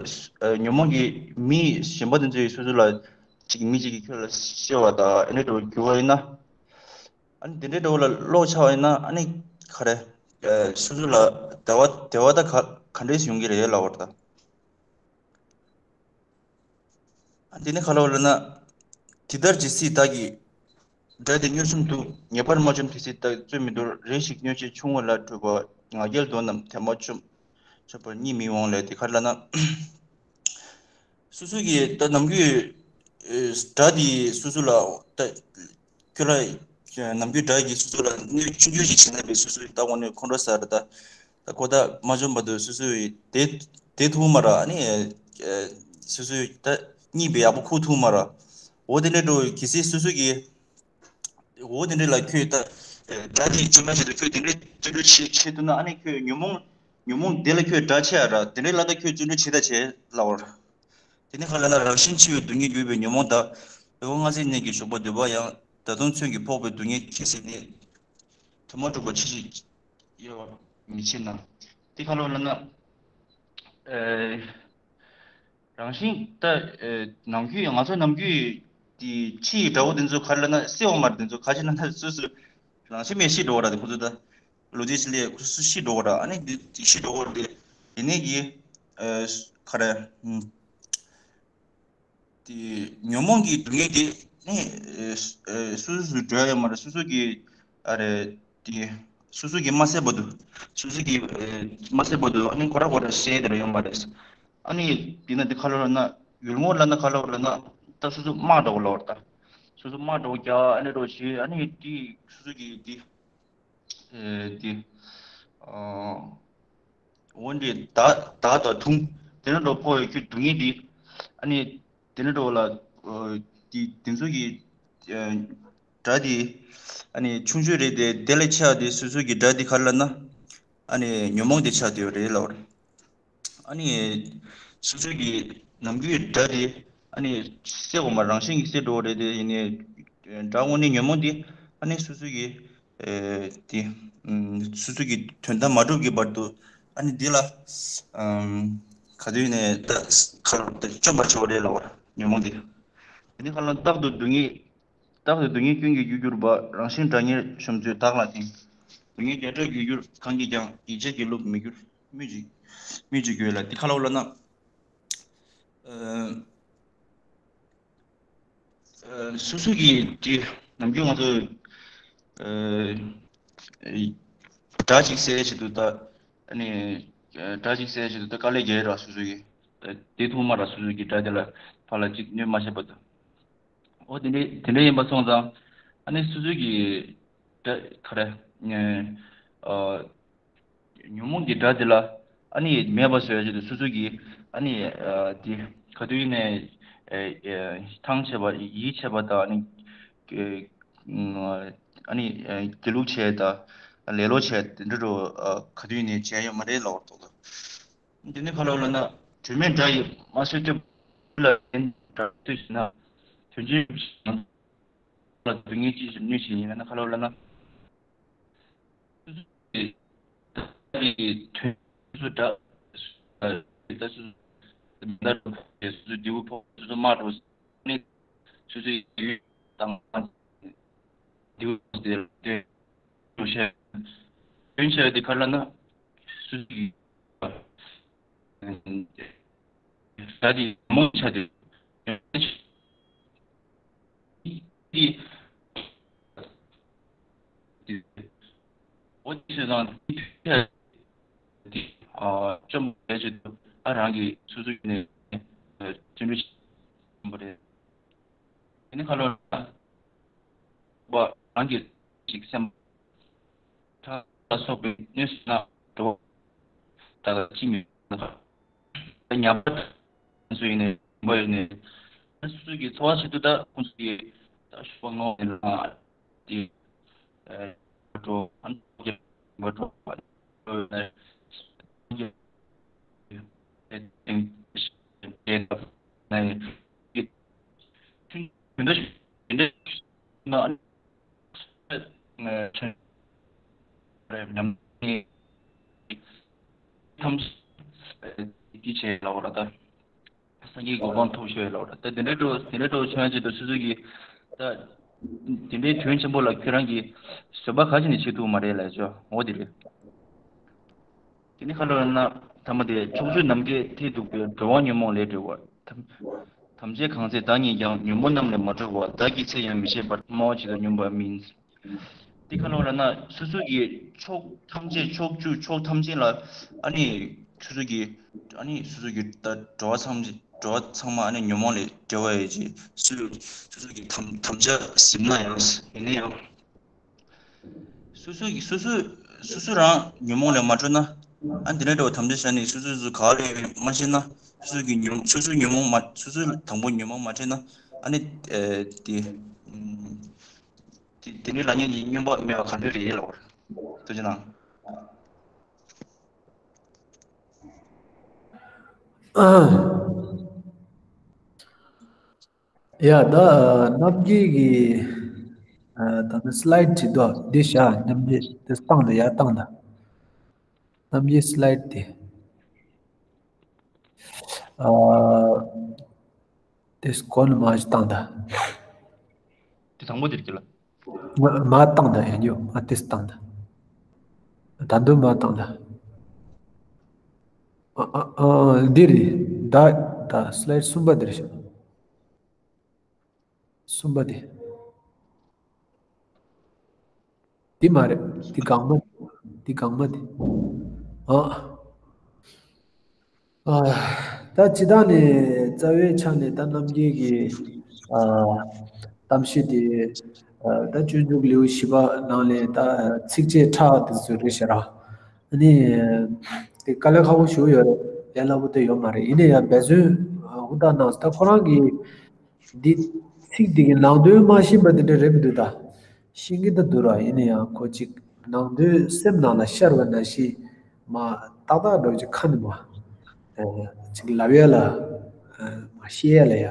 ཨ་ཉོན་མོངས་ཀྱི་མི་གཞན་པ་དེ་ཚོས་སོ་སོ་ལ་གཅིག་མི་གཅིག་གིས་ཁྱོད་ལ་གཤེ་བ་དང་ཨ་ནི་འདྲ་བོ་གྱུར་བ་ཡིན་ན། ཨ་ནི་དེ་འདྲའི་འདྲ་བོ་ལ་ལོག་ཆགས་པ་ཡིན་ན་ཨ་ནི་ག་རེ་ཨ་སོ་སོ་ལ་བདེ་བ་བདེ་བ་ད་ག་ག་འདྲས་ཡོང་གི་རེད་ལབ་པ་རེད་ད། ཨ་དེ་ནས་ག་ལབ་པ་ལབ་ན། དེ་ལྟར་ཇི་སྲིད་བདག་གིས་དགྲ་དེ་མངོན་སུམ་དུ། ངེས་པར་མ་བཅོམ་དེ་སྲིད་བདག་བརྩོན་མི་འདོར། རེ་ཞིག་གནོད་བྱེད་ཆུང་ངུ་ལ་སྤྲུལ་པ། ང་རྒྱལ་གདོན་རྣམས་དེ་མ་བཅོམ། ཆོད་པར་གཉིད་མི་འོང་ལབ་དེ་ག་རེ་ལབ་ན། སོ་སོ་གིས་ད་ནམ་རྒྱུན་ཨེ་དགྲ་དེ་སོ་སོ་ལ་ད་ཁྱོད་ལ་ནམ་རྒྱུན་དགྲ་གིས་སོ་སོ་ལ་གནོད་ཆུང་ཆུང་ཞིག་བྱས་ན་བས་སོ་སོ་ད་དངོས་གནས་ཁོང་ཁྲོ་ཟ་རེད་ད། ད་ཁོ་ད་མ་བཅོམ་བར་དུ་སོ་སོ་ཡི་དེ་དེ་ཐུབ་མ་ར་ཨ་ནི་ཨེ་སོ་སོ་ཡི་ད་གཉིད་བས་ཡག་པོ་ཁུག་ཐུབ་མ་ར། འོ་དེ་འདྲའི་འགྲོ་གལ་སྲིད་སོ་སོ་གིས་འོ་དེ་འདྲའི་ལ་ཁྱོད་ད་དགྲ་དེ་བཅོམ་ན་ཆེད་དུ་ཁྱོད་དེ་འདྲའི་བརྩོན་འགྲུས་བྱེད་བྱེད་ཐུབ་ན་ཨ་ནི་ཁྱོད་ཉོན་མོངས་ཉོན་མོངས་དེ་ལ་ཁྱོད་དགྲ་ཆེ་ཡ་ར་དེ་འདྲའི་ལ་ད་ཁྱོད་བརྩོན་འགྲུས་བྱེད་ད་བྱེད་ལབ་པ་ར། དེ་ནས་ག་ལབ་ན་རང་བཞིན་འཆི་བའི་སྡུག་བསྔལ་གྱུར་པའི་ཉོན་མོངས་དག། འོད་དཔག་མངའ་ཚད་གནས་ཀྱི་ཞུགས་པ་འདོད་པ་ཡང་། ད་དུང་མཚོན་གྱིས་ཕོག་པའི་སྡུག་བསྔལ་ཁྱད་བསད་ནས། དེ་མ་གྲུབ་པ་ཅི་ཞིག་གཡོ་བར་མི་བྱེད་ན། དེ་ག་ལབ་ན། ཨེ། རང་བཞིན་ད་ཨེ་ནམ་རྒྱུན་ང་ཚོ་ནམ་རྒྱུན་དེ་འཆི་ཡི་དགྲ་བོ་དེ་ཚོ་ག་རེ་ལབ་ན་སྲེད་འོང་མ་རེད། དེ་ཚོ་ག་ཅི་ལབ་ན་སོ་སོ་རང་བཞིན་མེད་ཤི་འགྲོ་བ་ར་དེ་ཁོ་ཚོ་ད་ལོ་རྒྱུས་ལས་ཁོ་ཚོ་ཤི་འགྲོ་བ་ར། ཨ་ནི་དེ་ཤི་འགྲོ་བ་རེད། དེ་ནས་ཀྱི་ཨེ་ག་རེ། དེ་ཉོན་མོངས་ཀྱི་སྡུག་བསྔལ་དེ་ནི་ཨེ་ཨེ་སོ་སོ་སོ་འགྲོ་ཡ་ཡོད་མ་རེད། སོ་སོ་གི་ཨ་རེ་དེ་སོ་སོ་གི་མ་སད་བར་དུ། སོ་སོ་གི་ཨེ་མ་སད་བར་དུ་ཨ་ནི་ཁོ་ར་ཁོ་ར་སད་དེ་ར་ཡོད་མ་རེད། ཨ་ནི་དེ་ན་དེ་ཁ་ལོ་ལ་ན་ཡུལ་ངོ་ལ་ན་ཁ་ལོ་ལ་ན་ད་སོ་སོ་དམག་འདྲ་བོ་ལོར་ད། སོ་སོ་དམག་འདྲ་བོ་རྒྱག་ཨ་ནི་འདྲ་བོ་བྱེད། ཨ་ནི་དེ་སོ་སོ་གི་དེ་ཨེ་དེ་ཨ་འོན་ཏེ་བདག་བདག་དང་མཐུན། དེ་ནས་འགྲོ་ཕོ་ཡི་ཁྱོད་སྡུག་བསྔལ་འདི། ཨ་ནི་དེ་ནས་འགྲོ་ལ་ཨ་དེ་དེ་ཚོ་གི་ཨ་དགྲ་དེ་ཨ་ནི་ཆུང་ཆུང་རེད་དེ། དེ་ལས་ཆེ་བ་དེ་སོ་སོ་གི་དགྲ་དེ་ག་རེ་ལབ་ན། ཨ་ནི་ཉོན་མོངས་དེ་ཆགས་བསྡད་ཡོད་རེད་ལབ་པ་རེད། ཨ་ནི་སོ་སོ་གི་ནམ་རྒྱུན་དགྲ་དེ་ཨ་ནི་སད་འོ་མ་རང་བཞིན་གྱིས་སད་འགྲོ་བ་རེད་དེ། ཡིན་ནའི་དགྲ་དངོས་གནས་ཉོན་མོངས་དེ་ཨ་ནི་སོ་སོ་གི་ཨེ་དེ་ཨམ་སོ་སོ་གི་དོན་དག་མ་འགྲུབ་ཀྱི་བར་དུ་ཨ་ནི་འདི་ལ་ཨམ་ག་དུས་ནས་ད་ཁ་ལོ་ད་བཅོམ་པར་བྱ་བ་རེད་ལབ་པ་རེད་ཉོན་མོངས་འདི། དེ་ནི་ཁ་ལོ་རྟག་ཏུ་སྡུག་བསྔལ། རྟག་ཏུ་སྡུག་བསྔལ་ཀུན་གྱི་རྒྱུར་གྱུར་པ། རང་བཞིན་དགྲ་ཉེར་གཞོམ་ཚུལ་བདག་ལ་བརྟེན། སྡུག་བསྔལ་བརྒྱ་ཕྲག་རྒྱུར་གྱུར་གང་གིས་ཀྱང་། ཡིད་ཆེས་ཀྱི་རློབས་མི་འགྱུར་སྨོས་ཅི་སྨོས་ཅི་དགོས་ལ། འདི་ཁ་ལོ་ལབ་ན་ཨ་ཨ་སོ་སོ་གི་དེ་ནམ་རྒྱུན་ང་ཚོ་ཨ་དགྲ་ཅིག་བསད་ཆེད་དུ་ད་ཨ་ནི་ཨ་དགྲ་ཅིག་བསད་ཆེད་དུ་ད་དཀའ་ལས་རྒྱག་ར། སོ་སོ་གི་ད་དེ་ཐུག་མ་ར་སོ་སོ་གི་དགྲ་དེ་ལ་ཕར་ལ་ཅིག་གནོད་མ་བྱེད་པ་དང་། འོ་དེ་འདྲ་དེ་འདྲ་ཡིན་པ་སོང་ཙང་ཨ་ནི་སོ་སོ་གི་དགྲ་ག་རེ་ཨ་ཉོན་མོངས་ཀྱི་དགྲ་དེ་ལ་ཨ་ནི་མེད་པ་བཟོ་ཡ་ཆེད་དུ་སོ་སོ་གིས་ཨ་ནི་ཨ་དེ་ག་དུས་ནས་ཨ་ཨ་ཐང་ཆད་པ་ཡིད་ཆེས་པ་དང་། ཨ་ནི་ཨ་ནི་ཨ་དགེ་ལུགས་བྱས་དང་ལེ་ལོ་བྱས་དེ་འདྲ་འགྲོ་ཨ་ག་དུས་ནས་བྱས་ཡོད་མ་རེད་ལབ་པ་རེད། དེ་ནི་ཁ་ལོ་ལབ་ན་དྲི་མེད་དགྲ་ཡིས་མ་གསོད་ཐུབ། ལ་དྲག་ཏུ་ཞིག་ན། དོན་ཆེན་ཞིག་ན། ལ་སྡུག་བསྔལ་ཅི་ཞིག་ནུས་ཤིག་ཡིན་ན་ཁ་ལོ་ལབ་ན། སོ་སོ་གི་དོན་སོ་དགྲ་ད་སོ་སོ་མི་འདའ་འགྲོ། སོ་སོ་རྡེའུ་ཕོག་སོ་སོ་དམག་འགྲོ། ནི་སོ་སོའི་ཡུལ་དང་རྡེའུ་དེ་ལ་དོན་དོན་བྱས་དོན་བྱས་དེ་ག་ལབ་ན་སོ་སོ་གི་ད་དེ་མོ་ཆ་དེ། འོ་དེ་ཚོ་དང་དེ་ཨ་བཅོམ་བྱས་ཆེད་དུ་ཨ་རང་གི་སོ་སོ་ནས་བརྩོན་འགྲུས་བྱེད་པ་རེད། དེ་ནི་ཁ་ལོ་བ་རང་གི་ཅིག་སེམས་ཁྲག་ལ་སོགས་པའི་གནོད་སེམས་ན་འགྲོ་བ་ད་ཅི་མི་ཉམས་པ་སུ་ཡིན་ནས་མ་ཡིན་ནས་སོ་སོ་གི་འཚོ་བ་བྱེད་དུས་ད་ཁོང་ཚོ་གི་ད་ཤུག་པ་ངོ་ནས་ལ་དེ་འགྲོ་ཨ་འགྲོ་བ་འགྲོ་ཐམས་ཅད་ཀྱི་ཆེད་ལ་འོ་ར་ད། སངས་རྒྱས་གོ་འཕང་ཐོབ་ཤོག་ལབ་ར། ད་དེ་འདྲའི་འགྲོ་དེ་འདྲའི་འགྲོ་བྱུང་ཡ་ཆེད་དུ་སོ་སོ་གིས་ད་དེ་འདྲའི་དོན་ཆེན་པོ་ལ་ཁྱོད་རང་གིས་བཟོད་པ་ག་ཅི་ནས་བྱེད་ཐུབ་མ་རེད་ལབ་ཆོག་འོ་དེ་རེད། དེ་ནི་ཁ་ལོ་ན་ཐ་མ་དེ་ཕྱོགས་བཅུ་ནམ་མཁའི་མཐས་གཏུགས་པའི་འགྲོ་བ་ཉོན་མོངས་ལས་གྲོལ་བ། ཐམས་ཐམས་ཅད་གང་ཚེ་བདག་ཉིད་ཀྱང་། ཉོན་མོངས་རྣམས་ལས་མ་གྲོལ་བ། བདག་གིས་ཚེ་ཡང་མི་ཤེས་པར། སྨྲ་བ་ཇི་ལྟར་སྨྱུང་བ་མིན། འདི་ཁ་ལོ་ལབ་ན་སོ་སོ་གི་ཕྱོགས་ཐམས་ཅད་ཕྱོགས་བཅུ་ཕྱོགས་ཐམས་ཅད་ལ་ཨ་ནི་སོ་སོ་གི་ཨ་ནི་སོ་སོ་གི་ད་འགྲོ་བ་ཚང་འགྲོ་བ་ཚང་མ་ཨ་ནི་ཉོན་མོངས་ལས་བྲལ་བ་ཡོད་ཅེས་སོ་སོ་གི་དམ་དམ་བཅའ་ཟིན་ན་ཡང་ཡིན་ན་ཡང་། སོ་སོ་གི་སོ་སོ་སོ་སོ་རང་ཉོན་མོངས་ལས་མ་གྲོལ་ན། ཨ་འདི་འདྲ་འདྲ་བ་དམ་བཅའ་བཞག་ནས་སོ་སོ་སོ་ག་རེ་མ་ཤེས་ན། སོ་སོ་གི་ཉོན་སོ་སོ་ཉོན་མོངས་མ་སོ་སོ་དང་པོ་ཉོན་མོངས་མ་བྲལ་ན། ཨ་ནི་ཨེ་དེ་ཨུམ་དེ་དེ་ནི་ལ་ཉེ་ནི་སྨྱོན་པ་སྨྲས་པ་ག་འདྲ་རེད་ལབ་པ་རེད། ཐུགས་རྗེ་གནང་། ཡ་ད་རྣམ་རྒྱལ་གྱི་ཨ་ད་ནི་སི་ལའིཌ་ཅིག་འདུག་འདི་བཞག་རྣམ་རྒྱལ་དེ་བཏང་དང་ཡར་བཏང་དང་། རྣམ་རྒྱལ་སི་ལའིཌ་དེ། ཨ་དེ་སྐོར་ནས་མར་ཞིག་བཏང་དང་། དེ་དང་པོ་དེར་གྱི་ལ། མ་མར་བཏང་དང་ཡང་རྒྱུ་ཨ་དེ་བཏང་དང་། ད་དུང་མར་བཏང་དང་། ཨ་ཨ་ཨ་འདི་རེད། ད་ད་སི་ལའིཌ་གསུམ་པ་འདིར་ཞོག་གསུམ་པ་དེ། འདི་མ་རེད། འདི་སྒང་མ། འདི་སྒང་མ་དེ། ཨ། ཨ། ད་སྤྱིར་བཏང་ནས་རྩ་བའི་ཆ་ནས་ད་རྣམ་རྒྱལ་གྱི་ཨ་གཏམ་བཤད་དེ་ཨ་ད་སྤྱོད་འཇུག་ལེའུ་བཞི་པ་ནང་ལས་ད་ཚིགས་བཅད་ཕྲ་དེ་ཚོ་རེད་ཤག་ར། ཨ་ནི་དེ་དཀའ་ལས་ཁག་པོ་ཞིག་ཡོད་རེད། ལས་སླ་པོ་དེ་ཡོད་མ་རེད། ཡིན་ན་ཡང་འབད་བརྩོན་ཧུར་ཐག་གནང་། ད་ཁོ་རང་གིས་འདི་ཚིག་འདི་གི་ནང་དོན་མ་ཤེས་པ་དེ་འདྲ་རེད་མི་འདུག་ད། ཤེས་ཀྱི་ད་འདུག་ར། ཡིན་ན་ཡང་ཁོ་ཅིག་ནང་དོན་སེམས་ནང་ལ་ཤར་བ་ནང་བཞིན་མ་ཏག་ཏག་འགྲོ་ཅིག་ཁ་ནས་མ་ཅིག་ལབ་ཡ་ལ་མ་བཤད་ཡ་ལ་ཡ་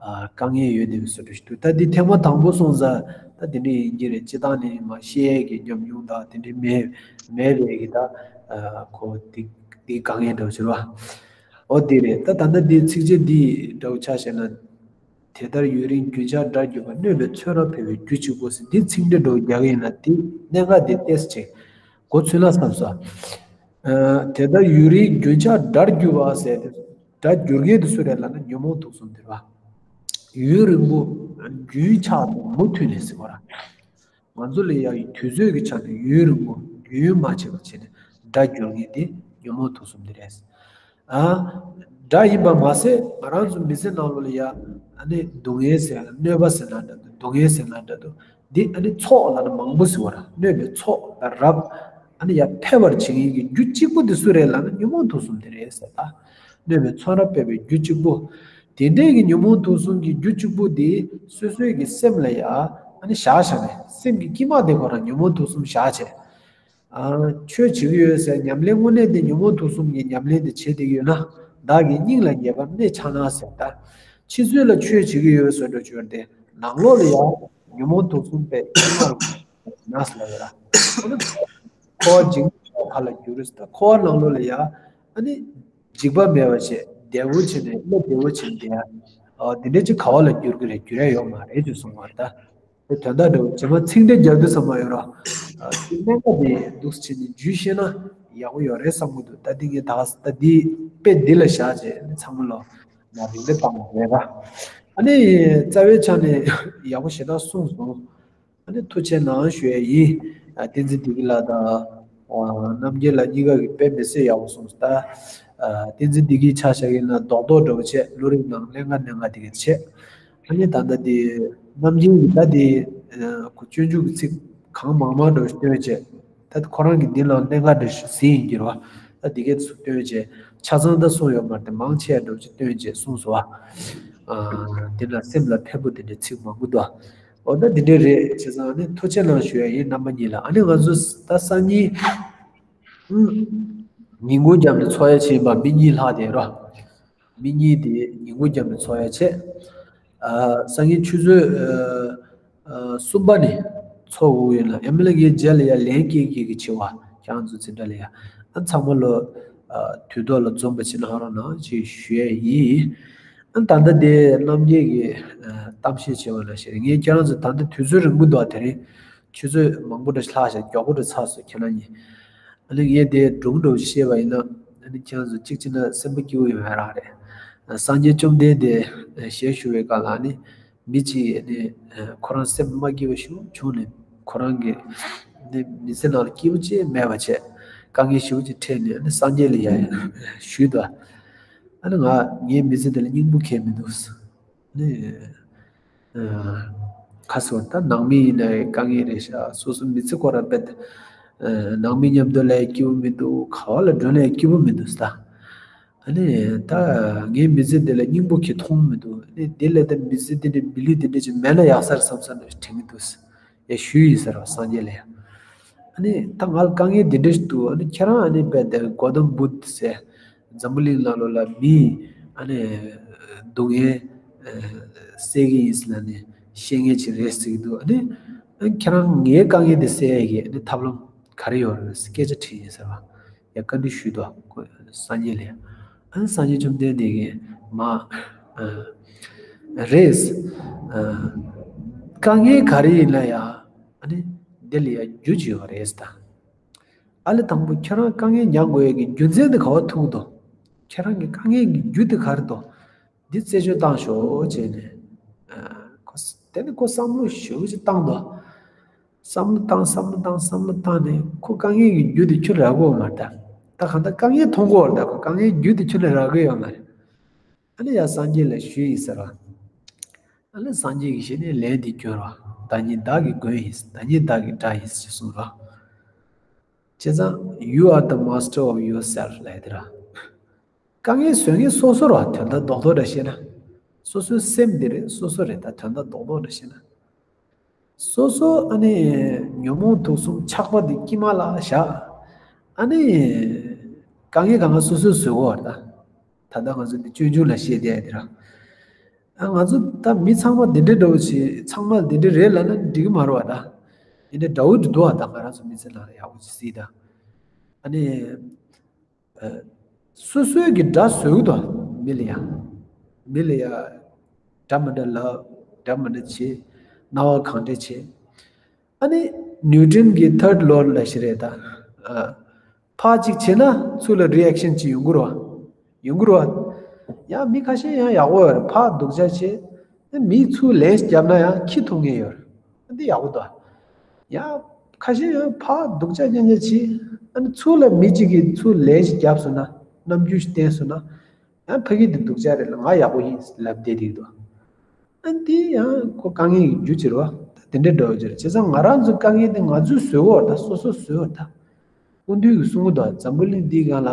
དཀའ་ངལ་ཡོད་དེ་བཟོ་འདྲ་ཞིག་འདུག་ད་འདི་ཐེངས་མ་དང་པོ་སོང་ཙང་ད་དེ་འདྲ་ཡིན་གྱི་རེད། སྤྱིར་བཏང་ནས་མ་བཤད་ཡ་གི་ཉམས་མྱོང་དང་དེ་འདྲ་མེད་མེད་པའི་གི་ད་ཁོ་འདི་འདི་དཀའ་ངལ་འདྲ་བོ་ཟེར་བ། ཨོ་དེ་རེད། ད་ད་ལྟ་འདི་ཚིགས་བཅད་འདི་འདྲ་བོ་ཆ་བཞག་ན། དེ་ལྟར་ཡུན་རིང་རྒྱུན་ཆགས་དགྲར་གྱུར་པ། གནོད་པའི་མཚོན་རབ་འཕེལ་བའི་རྒྱུ་གཅིག་པུ་ཟེར། འདི་ཚིག་འགྲེལ་འདྲ་བོ་རྒྱག་གི་ཡིན་ན་དེ་གནད་འགག་དེ་ཏོག་ཙམ་གོ་ཚོད་ན་བསམ་སོང་། ཨ། དེ་ལྟར་ཡུན་རིང་རྒྱུན་ཆགས་དགྲར་གྱུར་པ་ཟེར་དེ་དགྲར་གྱུར་མཁན་དེ་སུ་རེད་ལབ་ན་ཉོན་མོངས་དུག་གསུམ་དེ་རེད་པ། ཡུན་རིང་པོ་རྒྱུན་ཆགས་དང་མུ་མཐུད་ནས་ཟེར་བ་ར། ང་ཚོ་ལ་ཡང་དུས་ཚོད་ཀྱི་ཆ་ནས་ཡུན་རིང་པོ་རྒྱུན་མ་ཆད་པ་བྱས་ནས་དགྲར་གྱུར་མཁན་དེ་ཉོན་མོངས་དུག་གསུམ་དེ་རེད། ཨ། དགྲ་ཡིན་པ་མ་ཟད་ང་རང་ཚོ་མི་ཚེ་ནང་ལོགས་ལ་ཡ་ཨ་ནི་སྡུག་བསྔལ་ཟེར་ན་གནོད་པ་ཟེར་ན་འདྲ་འདུག་སྡུག་བསྔལ་ཟེར་ན་འདྲ་འདུག་འདི་ཨ་ནི་ཚོགས་ལབ་ན་མང་པོ་ཟེར་བ་ར། གནོད་པའི་ཚོགས་ལ་རབ་ཨ་ནི་ཡ་འཕེལ་བར་བྱེད་མཁན་གྱི་རྒྱུ་གཅིག་པུ་འདི་སུ་རེད་ལབ་ན་ཉོན་མོངས་དུག་གསུམ་དེ་རེད་ཟེར་ད། གནོད་པའི་མཚོན་རབ་འཕེལ་བའི་རྒྱུ་གཅིག་པུ། དེ་འདྲའི་གི་ཉོན་མོངས་དུག་གསུམ་གྱི་རྒྱུ་གཅིག་པུ་དེ་སོ་སོའི་གི་སེམས་ལ་ཡ་ཨ་ནི་བཞག་བཞག་ནས་སེམས་ཀྱི་དཀྱིལ་མ་དེ་ཁོ་རང་ཉོན་མོངས་དུག་གསུམ་བཞག་བྱས། ཨ། ཆོས་བྱེད་ཀྱི་ཡོད་ཟེར་ཉམས་ལེན་དངོས་གནས་དེ་ཉོན་མོངས་དུག་གསུམ་གྱི་ཉམས་ལེན་དེ་བྱེད་བསྡད་ཀྱི་ཡོད་ན། བདག་གི་སྙིང་ལ་ཉེས་པར་གནས་ཆགས་ན་ཟེར་ད། ཕྱི་ཚུལ་ལ་ཆོས་བྱེད་ཀྱི་ཡོད་བཟོ་འདྲ་བྱོས་ཏེ། ནང་ལོགས་ལ་ཡང་ཉོན་མོངས་དུག་གསུམ་པས་ཐིག་མར་ན་ཟེར་ལ་ཡོད་ར། ཨ་ནི་འཁོར་བ་འཇིག་པ་ལ་འགྱུར་ཟེར་ད། འཁོར་བ་ནང་ལོགས་ལ་ཡང་ཨ་ནི་འཇིགས་པ་མེད་པ་བྱས་བདེ་བོ་བྱས་ནས་བློ་བདེ་བོ་བྱས་ནས་བསྡད་ཡ། འདི་འདྲ་ཅིག་ག་བ་ལ་འགྱུར་གི་རེད། འགྱུར་ཡ་ཡོད་མ་རེད་ཅེས་གསུངས་པ་རེད་ད། དོན་དག་འདྲ་བོ་རྗེས་མ་ཚིག་འགྲེལ་རྒྱག་དུས་ཙམ་པ་ཡོད་ར། དེ་གནད་འགག་དེ་འདུག་སེ་བྱས་ནས་འཇུས་ཤེས་ན་ཡག་པོ་ཡོད་རེད་བསམ་གྱི་འདུག་ད་འདི་ངས་ད་ད་འདི་དཔེ་འདི་ལ་བཞག་བྱས་ཚང་མ་ལོ་ན་རིག་འདེབས་བཏང་བ་རེད་ར། ཨ་ནི་རྩ་བའི་ཆ་ནས་ཡག་པོ་ཞེ་དྲག་གསུངས་སོང་། ཨ་ནི་ཐུགས་རྗེ་གནང་ཞུ་ཡས་ཡིན། ཨ། བསྟན་འཛིན་བདེ་སྐྱིད་ལགས་དང་། ཨ། རྣམ་རྒྱལ་ལགས་གཉིས་ཀ་གིས་དཔེ་མི་སྲིད་ཡག་པོ་གསུངས་སོང་ད། ཨ། བསྟན་འཛིན་བདེ་སྐྱིད་ཆ་བཞག་གི་ཡིན་ན་རྡོག་རྡོག་འདྲ་བོ་བྱས། བློ་རིག་ནང་གླེང་ག་གླེང་ག་དེ་ག་བྱས། ཨ་ནི་ད་ལྟ་དེ་རྣམ་རྒྱལ་གྱིས་ད་དེ་ཁོ་སྤྱོད་འཇུག་གི་ཚིག་གང་མང་མང་འདྲ་བོ་ཞིག་བཏོན་བྱས། ད་ཁོ་རང་གིས་འདི་ལ་གནད་འགག་འདྲ་ཞིག་ཟིན་ཡིན་གྱི་རེད་བ། ད་འདི་གའི་ཚུར་བཏོན་བྱས་ཆ་ཚང་ད་གསུངས་ཡོད་མ་རེད་དེ། མང་ཆེ་བ་འདྲ་བོ་ཅིག་བཏོན་བྱས་གསུངས་སོང་བ། ཨ། འདི་ལ་སེམས་ལ་ཕན་པོ་དེ་འདྲའི་ཚིག་མང་པོ་འདུག་འོ་ད་འདི་འདྲའི་རེད། བྱས་ཙང་ཨ་ནི་ཐུགས་རྗེ་གནང་ཞུ་ཡ་ཡིན། རྣམ་པ་གཉིས་ལ། ཨ་ནི་ང་ཚོ་ད་སང་ཉིན་ཉིན་གུང་རྒྱབ་ནས་ཚོགས་ཡ་བྱས་པ་མི་གཉིས་ལྷག་དེ་རོ། མི་གཉིས་དེ་ཉིན་གུང་རྒྱབ་ནས་ཚོགས་ཡ་བྱས། ཨ། སང་ཉིན་ཆུ་ཚོད་ཨ། ཨ། གསུམ་པ་ནས་ཚོགས་དགོས་ཡོད་ལ། ཨེམ་ལ་ངའི་རྗེས་ལ་ཡ་ལན་སྐྱེལ་སྐྱེལ་གྱི་བྱེད་པ་ཁྱེད་རང་ཚོ་འཛིན་གྲྭ་ལ་ཡ། ཨ། ཚང་མ་ལོ། ཨ། དུས་ཐོག་ལ་འཛོམས་པ་ཅིག་གནང་རོགས་གནང་ཅེས་ཞུ་ཡས་ཡིན། ཨ། ད་ལྟ་དེ་རྣམ་རྒྱལ་གྱིས་ཨ། གཏམ་བཤད་བྱས་པ་ནང་བཞིན་ངས་ཁྱེད་རང་ཚོ་ད་ལྟ་དུས་ཚོད་རིང་པོ་འདུག་དེ་རིང་ཆུ་ཚོད་མང་པོ་འདྲ་ལྷག་ཤག་མགྱོགས་པོ་འདྲ་ཚར་སོང་ཁྱེད་རང་གཉིས། ཨ་ནི་ངས་དེ་སྒྲུང་འདྲ་བོ་བཤད་པ་ཡིན་ན། ཨ་ནི་ཁྱེད་རང་ཚོ་གཅིག་བྱས་ན་སེམས་པ་སྐྱིད་པོ་ཡོང་ཡ་རག་རེད། སངས་རྒྱས་བཅོམ་ལྡན་འདས་ཞལ་བཞུགས་པའི་སྐབས་ལ་ཨ་ནི་མི་གཅིག་ཨ་ནི་ཁོ་རང་སེམས་མ་སྐྱིད་པ་ཞིག་བྱུང་ནས་ཁོ་རང་གི་ཨ་ནི་མི་ཚེ་ནང་ལ་སྐྱིད་པོ་ཅིག་མེད་པ་བྱས། དཀའ་ངལ་ཞེ་པོ་ཅིག་འཕྲད་ནས་ཨ་ནི་སངས་རྒྱས་ལ་ཡ་ཡ་ཞུས་འདུག་ཨ་ནི་ང་ངའི་མི་ཚེ་འདི་ལ་སྙིང་པོ་གང་ཡང་མི་འདུག་ཨ་ནི། ཁ་སོ་ད་ནང་མི་ཡིན་ན་དཀའ་ངལ་རེད་ཤག་སོ་སོ་མི་ཚེ་ཁོ་རང་རྦད་དེ་ནང་མི་མཉམ་དུ་ལས་སྐྱིད་པོ་མི་འདུག་ག་བ་ལ་འགྲོ་ལས་སྐྱིད་པོ་མི་འདུག་ཟེར། ཨ་ནི་ད་ངའི་མི་ཚེ་འདི་ལ་སྙིང་པོ་གང་ཡང་མཐོང་མི་འདུག་ཨ་ནི་དེ་ལས་ད་མི་ཚེ་འདི་འདྲ་མི་ལུས་འདི་འདྲ་ཅིག་མེད་ན་ཡག་ས་རེད་བསམ་བསམ་ནས་དྲན་གྱི་འདུག་ཡ་ཞུས་ཡིན་ཟེར་བ་སངས་རྒྱས་ལ་ཡ། ཨ་ནི་ད་ང་ལ་དཀའ་ངལ་འདི་འདྲ་ཞིག་འདུག་ཨ་ནི་ཁྱེད་རང་ཨ་ནི་རྦད་དེ་གོ་ཏམ་བུདྡྷ་ཟེར་འཛམ་བུ་གླིང་ནང་ལོགས་ལ་མིའི་ཨ་ནི་སྡུག་བསྔལ་སེལ་གྱི་ཡིན་ཟེར་ལབ་ནས་བཤད་མཁན་ཅིག་རེད་ཟེར་གྱི་འདུག་ཨ་ནི་ཁྱེད་རང་ངའི་དཀའ་ངལ་འདི་སེལ་ཡ་གི་ཨ་ནི་ཐབས་ལམ་ག་རེ་ཡོད་རེད་ཟེར་སྐད་ཆ་དྲིས་ཡིན་ཟེར་བ། ཡ་བཀའ་འདྲི་ཞུས་འདུག་སངས་རྒྱས་ལ་ཡ། ཨ་ནི་སངས་རྒྱས་བཅོམ་ལྡན་འདས་ཀྱིས་མ་ཨ་རེད། ཨ་དཀའ་ངལ་ག་རེ་ཡིན་ན་ཡང་ཨ་ནི་འདི་ལ་ཡ་རྒྱུ་ཅིག་ཡོད་རེད་ད། ཨ་ལེ་དང་པོ་ཁྱེད་རང་དཀའ་ངལ་མྱངས་དགོས་ཡ་གི་རྒྱུ་མཚན་དེ་ག་བ་ཐུག་འདུག་ཁྱེད་རང་གི་དཀའ་ངལ་གྱི་རྒྱུ་དེ་ག་རེ་འདུག་འདི་རྩད་གཅོད་བཏང་ཤོག་བྱས་ནས། ཨ་ཁོ་ དེ་ནི་ཁོ་བསམ་བློ་ཞེ་པོ་ཅིག་བཏང་འདུག་བསམ་བློ་བཏང་བསམ་བློ་བཏང་བསམ་བློ་བཏང་ནས་ཁོ་དཀའ་ངལ་གྱི་རྒྱུ་དེ་ཁྱོན་ནས་རག་གི་ཡོད་མ་རེད་ད། ད་གང་ལྟར་དཀའ་ངལ་མཐོང་གི་ཡོད་རེད་ད། ཁོ་དཀའ་ངལ་རྒྱུ་དེ་ཁྱོན་ནས་རག་གི་ཡོད་མ་རེད། ཨ་ནི་ཡ་སངས་རྒྱས་ལ་ཞུས་ཡིན་ཟེར་བ། ཨ་ནི་སངས་རྒྱས་ཀྱིས་ཞེ་ནས་ལན་འདི་བསྐྱོན་རོ། བདག་ཉིད་བདག་གི་མགོན་ཡིན། བདག་ཉིད་བདག་གི་དགྲ་ཡིན་ཞེས་གསུངས་རོ། བྱས་ཙང་you are the master of yourself ལབ་ཡ་དེ་ར། དཀའ་ངལ་བཟོ་མཁན་སོ་སོ་ར། དོན་དག་རྡོག་རྡོག་འདྲ་བཤད་ན། སོ་སོའི་སེམས་འདི་རེད། སོ་སོ་རེད། ད་དོན་དག་རྡོག་རྡོག་འདྲ་བཤད་ན། སོ་སོ་ཨ་ནི་ཉོན་མོངས་དུག་གསུམ་ཆགས་པ་འདི་དཀྱིལ་མ་ལ་བཞག་ཨ་ནི་དཀའ་ངལ་གང་ག་སོ་སོས་བཟོ་དགོས་པ་རེད་ད། ད་ལྟ་ང་ཚོ་འདི་སྤྱོད་འཇུག་ལ་བཤད་བསྡད་ཡ་དེ་ར། ཨ་ང་ཚོ་ད་མི་ཚང་མ་འདི་འདྲའི་འདྲ་བོ་ཞིག་ཚང་མ་འདི་འདྲའི་རེད་ལབ་ན་འགྲིག་གི་མ་རེད་བ་ད། འདི་འདྲའི་འདྲ་བོ་འདྲ་འདུག་བ་ད། ང་རང་ཚོ་མི་ཚེ་ནང་ལ་ཡག་པོ་ཅིག་གཟིགས་དང་། ཨ་ནི། ཨ། སོ་སོའི་གི་དགྲ་བཟོ་གི་འདུག་མི་ལ་ཡ། མི་ལ་ཡ། དགྲ་མི་འདྲ་ལབ། དགྲ་མི་འདྲ་བྱེད། སྣང་བ་གང་འདྲ་བྱེད། ཨ་ནི་ནིའུ་ཊོན་གྱི་ཐར་ཌི་ལོ་ལབ་ཞིག་རེད་ད། ཨ། ཕར་གཅིག་བྱས་ན་ཚུར་ལ་རི་ཨེག་ཤན་གཅིག་ཡོང་གི་རེད་བ། ཡོང་གི་རེད་བ། ཡང་མི་ཁ་ཤས་ཡང་ཡག་པོ་ཡོད་རེད། ཕར་སྡུག་ཅག་བྱས། ཨ་མིས་ཚུར་ལན་ཞིག་བརྒྱབ་ན་ཡང་ཁྱི་འཐུང་མཁན་ཡོད་རེད། འདི་ཡག་པོ་འདུག་ཡང་ཁ་ཤས་ཡང་ཕར་སྡུག་ཅག་རྐྱང་རྐྱང་བྱས། ཨ་ནི་ཚུར་ལ་མི་གཅིག་གིས་ཚུར་ལན་ཞིག་བརྒྱབ་སོང་ན། རྣམ་འགྱུར་ཞིག་བསྟན་སོང་ན། ཡང་ཕ་གི་འདི་སྡུག་ཅག་རེད་ལ། ང་ཡག་པོ་ཡིན་ལབ་བསྡད་འདུག་ཨ་འདི་ཡང་ཁོ་དཀའ་ངལ་གྱི་རྒྱུ་ཅིག་རེད་བ། ད་དེ་འདྲའི་འདྲ་བོ་ཅིག་རེད། བྱས་ཙང་ང་རང་ཚོའི་དཀའ་ངལ་འདི་ང་ཚོས་བཟོས་ཡོད་རེད་ད། སོ་སོས་བཟོས་ཡོད་རེད་ད། སྐུ་མདུན་གྱིས་གསུང་གི་འདུག་འཛམ་བུ་གླིང་འདིའི་སྒང་ལ།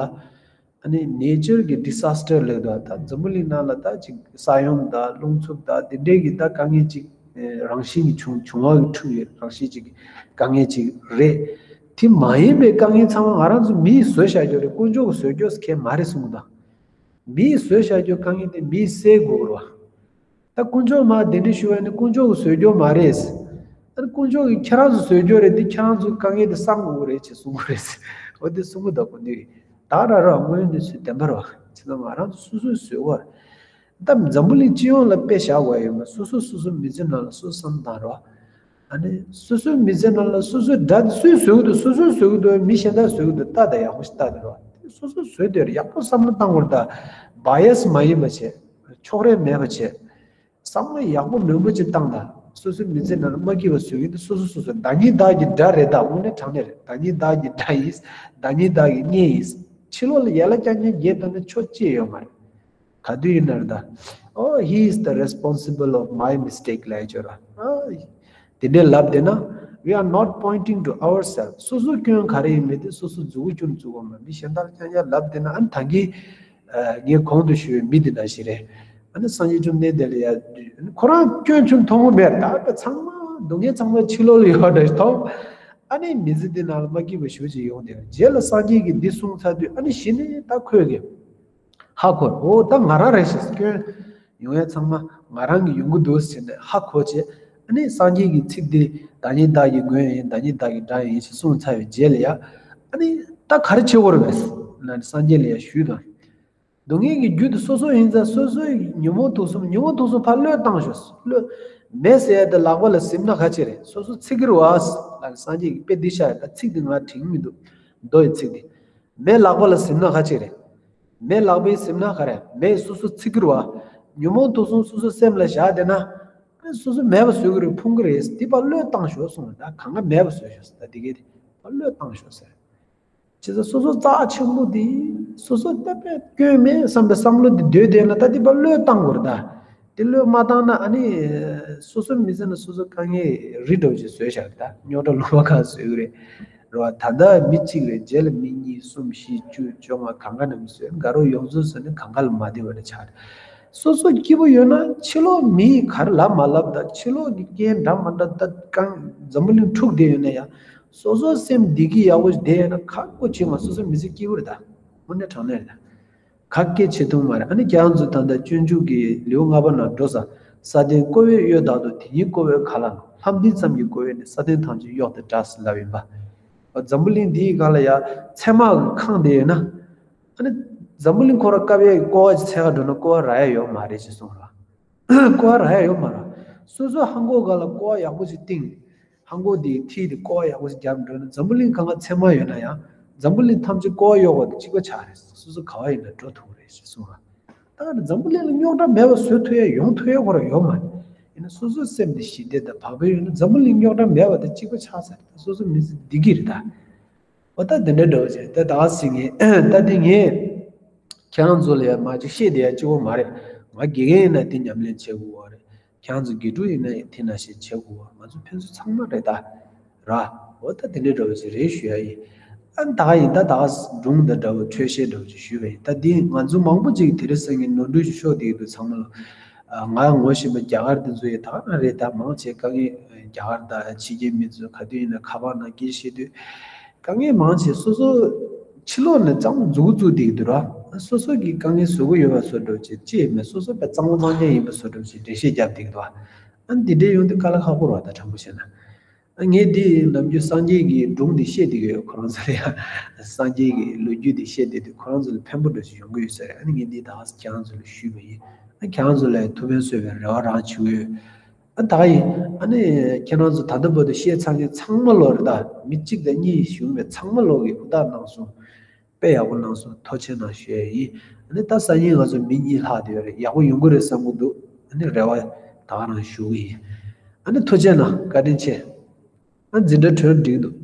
ཨ་ནི་ནེ་ཅར་གྱི་ཌི་སཱས་ཊར་ལབ་འདུག་ད་འཛམ་བུ་གླིང་ནང་ལ་ད་ཅིག་ས་ཡོམ་དང་རླུང་འཚུབ་དང་དེ་འདྲའི་གི་ད་དཀའ་ངལ་ཅིག་ཨེ་རང་བཞིན་གྱི་བྱུང་བྱུང་བ་གི་འཁྲུག་ཡོད། རང་བཞིན་ཅིག་གི་དཀའ་ངལ་ཅིག་རེད། དེ་མ་ཡིན་པའི་དཀའ་ངལ་ཚང་མ་ང་རང་ཚོ་མིས་བཟོས་བཞག་རྒྱུ་རེད། དཀོན་མཆོག་གིས་བཟོས་རྒྱུ་གལ་མ་རེད་གསུང་གི་འདུག་མིས་བཟོས་བཞག་རྒྱུ་དཀའ་ངལ་དེ་མིས་སེལ་དགོས་རེད་བ། ད་དཀོན་མཆོག་མར་གདན་འདྲེན་ཞུ་བ་ནི་དཀོན་མཆོག་གིས་བཟོས་རྒྱུ་མ་རེད། ཨ་ནི་དཀོན་མཆོག་གིས་ཁྱེད་རང་ཚོ་བཟོས་རྒྱུ་རེད། འདི་ཁྱེད་རང་ཚོའི་དཀའ་ངལ་དེ་སངས་དགོས་ཀྱི་རེད་ཅེས་གསུང་གི་རེད། འོ་དེ་གསུང་གི་འདུག་སྐུ་མདུན་གྱིས། ད་ར་ར་དངོས་ཡོད་གནས་ཚུལ་བདེན་པ་རེད་བ། བྱས་ཙང་ང་རང་ཚོ་སོ་སོས་བཟོས་པ་རེད། ད་འཛམ་བུ་གླིང་སྤྱི་ཡོངས་ལ་དཔེ་བཞག་དགོས་ཡོད་མ། སོ་སོ་སོ་སོ་མི་ཚེ་ནང་ལ་སོ་སོ་བསམ་བཏང་རོགས། ཨ་ནི་སོ་སོའི་མི་ཚེ་ནང་ལ་སོ་སོའི་དགྲ་དེ་སུས་བཟོས་ཀྱི་འདུག་སོ་སོས་བཟོས་ཀྱི་འདུག་མི་གཞན་དག་བཟོས་ཀྱི་འདུག་ལྟ་དང་། ཡག་པོ་ཞིག་ལྟ་དང་རོགས། སོ་སོས་བཟོས་དེར་ཡག་པོ་བསམ་བློ་བཏང་དགོས་རེད་ད། བ་ཡ་སི་མ་ཡིན་པ་བྱས། ཕྱོགས་རིས་མེད་པ་བྱས། བསམ་བློ་ཡག་པོ་མོན་པོ་ཅིག་བཏང་དང་། སོ་སོའི་མི་ཚེ་ནང་ལ་མ་སྐྱིད་པ་བཟོ་གི་འདུག་སོ་སོ་སོ་སོ། བདག་ཉིད་བདག་གི་དགྲ་རེད་ད། དངོས་གནས་དྲང་གནས་རེད། བདག་ཉིད་བདག་གི་དགྲ་ཡིན། བདག་ཉིད་བདག་གི་གཉེན་ཡིན། ཕྱི་ལོགས་ལ་ཡ་ལ་རྐྱང་རྐྱང་རྒྱས་བཏང་ན་ཆོ་ཅི་ཡོད་མ་རེད། ག་དུས་ཡིན་ན་རེད་ད། Oh, he is the responsible of my mistake ལབ་ཡ་ཅོ་ར། ཨ། དེ་འདྲའི་ལབ་བསྡད་ན། We are not pointing to ourselves. སོ་སོ་སྐྱོན་ག་རེ་ཡིན་མེད་དེ་སོ་སོ་མཛུབ་གུ་ཅུང་བཙུགས་པ་མ། མི་གཞན་དག་རྐྱང་རྐྱང་ལབ་བསྡད་ན། ཨ་ནི་ད་གིན་ཨ་ངས་གོང་དུ་ཞུས་པའི་མི་འདི་འདྲ་ཞིག་རེད། ཨ་ནི་སངས་རྒྱས་བཅོམ་ལྡན་འདས་ལ་ཡ། ཁོ་རང་སྐྱོན་ཅུང་མཐོང་གི་མེད། ད་ཚང་མ་སྡུག་བསྔལ་ཚང་མ་ཕྱི་ལོགས་ལ་ཡོད་འདྲ་ཞིག་མཐོང་། ཨ་ནི་མི་ཚེ་འདི་ནང་ལ་མ་སྐྱིད་པ་ཞེ་པོ་ཅིག་ཡོང་བསྡད། རྗེས་ལ་སངས་རྒྱས་ཀྱིས་འདི་གསུངས་ཚར་དུས། ཨ་ནི་གཞི་ནས་ད་ཁོས་གི་ཧ་གོ། འོ་ད་ང་རང་རེད་ཞེས། སྐྱོན་ཡོང་ཡ་ཚང་མ་ང་རང་གི་ཡོང་གི་འདུག་ཟེར་ནས་ཧ་གོ་བྱས། ཨ་ནི་སངས་རྒྱས་ཀྱི་ཚིག་འདི། བདག་ཉིད་བདག་གི་མགོན་ཡིན། བདག་ཉིད་བདག་གི་དགྲ་ཡིན་ཞེས་གསུངས་ཚར་བའི་རྗེས་ལ་ཡ། ཨ་ནི་ད་ག་རེ་བྱེད་དགོས་རེད་པས་ལབ་ནས་སངས་རྒྱས་ལ་ཡ་ཞུས་དང་། སྡུག་བསྔལ་གྱི་རྒྱུ་དེ་སོ་སོ་ཡིན་ཙང་། སོ་སོའི་ཉོན་མོངས་དུག་གསུམ། ཉོན་མོངས་དུག་གསུམ་ཕར་བློས་བཏང་ཤོག་བློས། མེ་ཟེར་ཡ་དེ་ལག་པ་ལ་ཟིན་ན་ག་ཅི་རེད། སོ་སོ་ཚིག་གི་རེད་བ་ལབ་ནས་སངས་རྒྱས་ཀྱིས། དཔེ་འདི་བཤད་ཡ་ད། ཚིག་འདི་ང་དྲན་གྱི་མི་འདུག་མདོ་ཡི་ཚིག་འདི། མེ་ལག་པ་ལ་ཟིན་ན་ག་ཅི་རེད། མེ་ལག་པས་ཟིན་ན་ག་རེ། མེ་སོ་སོ་ཚིག་གི་རེད་བ། ཉོན་མོངས་དུག་གསུམ་སོ་སོའི་སེམས་ལ་བཞག་བསྡད་ན། སོ་སོ་མེད་པ་བཟོ་གི་རེད། ཕུང་གི་རེད། འདི་ཕར་བློས་བཏང་ཤོག་གསུངས། ད་གང་ག་མེད་པ་བཟོས་ཤོག་ད་འདི་གས་དེ་ཕར་བློས་བཏང་ཤོག་ཟེར། བྱས་ཙང་སོ་སོ་རྩ་ཆེན་པོ་འདི། སོ་སོ་ད་དཔེ་སྐྱོན་མེད་བསམ་པའི་བསམ་བློ་འདི་སྡོད་བསྡད་ན། ད་འདི་ཕར་བློས་བཏང་དགོས་རེད་ད། འདི་བློས་མ་བཏང་ན་ཨ་ནི་སོ་སོ་མི་ཚེ་ན་སོ་སོ་དཀའ་ངལ་རི་འདྲ་བོ་ཅིག་བཟོས་བཞག་རེད་ད། རྙོག་དྲ་ལུང་པ་གང་བཟོས་ཀྱི་རེད། རེད་བ། ད་ལྟ་མི་གཅིག་རེད། རྗེས་ལ་མི་གཉིས་གསུམ་བཞི་བཅུ་བཅོ་ལྔ་གང་ག་ནས་མི་བཟོས། དགའ་རབ་ཡོངས་རྫོགས་བཟོས་ནས་གང་ག་ལ་མ་བདེ་བ་རེ་ཆགས་རེད། སོ་སོ་སྐྱིད་པོ་ཡོད་ན་ཕྱི་ལོགས་མིས་ག་རེ་ལབ་མ་ལབ་དང་། ཕྱི་ལོགས་ཀྱི་རྐྱེན་འདྲ་མ་འདྲ་ད་གང་འཛམ་བུ་གླིང་འཁྲུག་བསྡད་ཡོད་ན་ཡང་། སོ་སོའི་སེམས་བདེ་སྐྱིད་ཡག་པོ་ཞིག་བསྡད་ཡོད་ན། ཁག་པོ་བྱེད་མ། སོ་སོའི་མི་ཚེ་སྐྱིད་པོ་རེད་ད། དངོས་གནས་དྲང་གནས་རེད་ད། ག་གེ་བྱེད་ཐུབ་མ་རེད། ཨ་ནི་ཁྱེད་རང་ཚོ་ད་ལྟ་སྤྱོད་འཇུག་གི་ལེའུ་ལྔ་པ་ནང་འགྲོ་ས། ས་སྟེང་ཀོ་བའི་གཡོ་བདག་ཏོ། དེ་ཉིད་ཀོ་བའི་ཁ་ལ་ལྷམ་འདི་ཙམ་གྱིས་ཀོ་བས་ནི། ས་སྟེང་ཐམས་ཅད་གཡོགས་ཏེ་བསྒྲལ་ཟེར་ལབ་ཡིན་པ། འཛམ་བུ་གླིང་འདིའི་སྒང་ལ་ཡ་ཚེར་མ་གིས་ཁེངས་བསྡད་ཡོད་ན། ཨ་ནི་འཛམ་བུ་གླིང་ཁོ་རང་བཀབ་ཡས་ཀྱི་ཀོ་བ་ཅིག་འཚོལ་ག་འགྲོ་ན་ཀོ་བ་རག་ཡ་ཡོད་མ་རེད་ཅེས་གསུངས་ར། ཀོ་བ་རག་ཡ་ཡོད་མ་རེད། སོ་སོའི་ལྷམ་གོག་སྒང་ལ་ཀོ་བ་ཡག་པོ་ཅིག་བཏིང་། ལྷམ་གོག་དེའི་མཐིལ་དེ་ཀོ་བ་ཡག་པོ་ཅིག་བརྒྱབ་འགྲོ་ན། འཛམ་བུ་གླིང་གང་ག་ཚེར་མ་ཡོད་ན་ཡང་། འཛམ་བུ་གླིང་ཐམས་ཅད་ཀོ་བ་གཡོགས་པ་དང་གཅིག་པ་ཆགས་རེད། སོ་སོ་ག་བ་ཡིན་ན་འགྲོ་ཐུབ་ཀྱི་རེད་ཅེས་གསུངས་ར། ད་འཛམ་བུ་གླིང་ལ་རྙོག་དྲ་མེད་པ་བཟོ་ཐུབ་ཡ་ཡོང་ཐུབ་ཡ་ཁོ་རང་ཡོད་མ་རེད། ཡིན་ན་སོ་སོའི་སེམས་དེ་ཞི་བདེ་དང་བག་ཕེབས་ཡོད་ན་འཛམ་བུ་གླིང་རྙོག་དྲ་མེད་པ་དང་གཅིག་པ་ཆགས་ཚར། ད་སོ་སོ་མི་ཚེ་བདེ་སྐྱིད་རེད་ད། འོ་ད་དེ་འདྲ་འདྲ་བོ་བྱས་ད་ད་ཟེར་ངས་ད་དེ་ངས་ཁྱེད་རང་ཚོ་ལ་ཡ་མ་ཅིག་བཤད་བསྡད་ཡ་གཅིག་པོ་མ་རེད། ང་དགེ་རྒན་ཡིན་ན་དེ་ཉམས་ལེན་བྱེད་དགོས་པ་རེད། ཁྱེད་རང་ཚོ་དགེ་ཕྲུག་ཡིན་ན་ཡང་དེ་ནང་བཞིན་བྱེད་དགོས་པ། ང་ཚོ་ཕན་ཚུན་ཚང་མ་རེད་ད། ར། འོ་ད་དེ་འདྲ་འདྲ་བོ་ཅིག་རེད་ཞུ་ཡ་ཡིན། ཨ་ད་ཡིན་ད་ད་སྒྲུང་དང་འདྲ་བོ་འཕྲོས་བཤད་འདྲ་བོ་ཅིག་ཞུས་པ་ཡིན། ད་འདི་ང་ཚོ་མང་པོ་ཅིག་དེ་རིང་སང་ཉིན་ནོར་འཁྲུལ་ཞིག་ཤོར་བསྡད་ཀྱི་འདུག་ཚང་མ་ལ། ཨ་ང་ངོ་ཤེས་པ་རྒྱ་གར་དེ་ཚོ་ཡིན་ད་ག་རང་རེད། ད་མང་ཆེ་དཀའ་ངལ་རྒྱ་གར་དང་ཕྱི་རྒྱལ་མི་ཚོ་ག་དུས་ཡིན་ན་ཁ་པར་ནང་སྐད་བཤད་དུས་དཀའ་ངལ་མང་ཆེ་སོ་སོ་ཕྱི་ལོགས་ནས་གཙང་མ་མཛུབ་གུ་བཙུགས་བསྡད་ཀྱི་འདུག་ར། སོ་སོ་གི་དཀའ་ངལ་བཟོ་གི་ཡོད་པ་བཟོ་འདྲ་བོ་ཅིག་ཅི་ཡིན་མིན་སོ་སོ་དཔེ་གཙང་མ་གཙང་རྐྱང་ཡིན་པ་བཟོ་འདྲ་བོ་ཅིག་འགྲེལ་བཤད་རྒྱབ་བསྡད་ཀྱི་འདུག་ཨ་འདི་འདྲའི་ཡོང་དུས་དཀའ་ལས་ཁག་པོ་རེད་བ། ད་དྲང་པོ་བཤད་ན། ཨ་ངས་འདི་ནམ་རྒྱུན་སངས་རྒྱས་ཀྱི་སྒྲུང་འདི་བཤད་བསྡད་ཀྱི་ཡོད། ཁོ་རང་ཚོ་ལ་ཡང་སངས་རྒྱས་ཀྱི་ལོ་རྒྱུས་འདི་བཤད་བསྡད་དུས་ཁོ་རང་ཚོ་ལ་ཕན་པོ་འདྲ་ཞིག་ཡོང་གི་ཡོད་ས་རེད། ཨ་ནི་ངས་འདི་ད་ཁྱེད་རང་ཚོ་ལ་ཞུས་པ་ཡིན། ཨ་ཁྱེད་རང་ཚོ་ལ་ཐུགས་ཕན་གསོས་པའི་རེ་བ་རང་བྱེད་ཀྱི་ཡོད། ཨ་ད་ཡིན། ཨ་ནི་ཁྱེད་རང་ཚོ་ད་ལྟ་བར་དུ་བཤད་ཚར་མཁན་ཚང་མ་ལོ་རེད་ད། མི་གཅིག་དང་གཉིས་བྱུང་བའི་ཚང་མ་ལོ་གི་ཧུར་ཐག་གནང་སོང་། དཔེ་ཡག་པོ་གནང་སོང་། ཐུགས་རྗེ་གནང་ཞུ་ཡ་ཡིན། ཨ་ནི་ད་སང་ཉིན་ང་ཚོ་མི་གཉིས་ལྷག་བསྡད་ཡོད་རེད། ཡག་པོ་ཡོང་གི་རེད་བསམ་གྱི་འདུག་ཨ་ནི་རེ་བ་ད་ག་རང་ཞུ་གི་ཡིན། ཨ་ནི་ཐུགས་རྗེ་གནང་། བཀའ་དྲིན་ཆེ། ཨ་འཛིན་གྲྭ་གྲོལ་འགྲིག་འདུག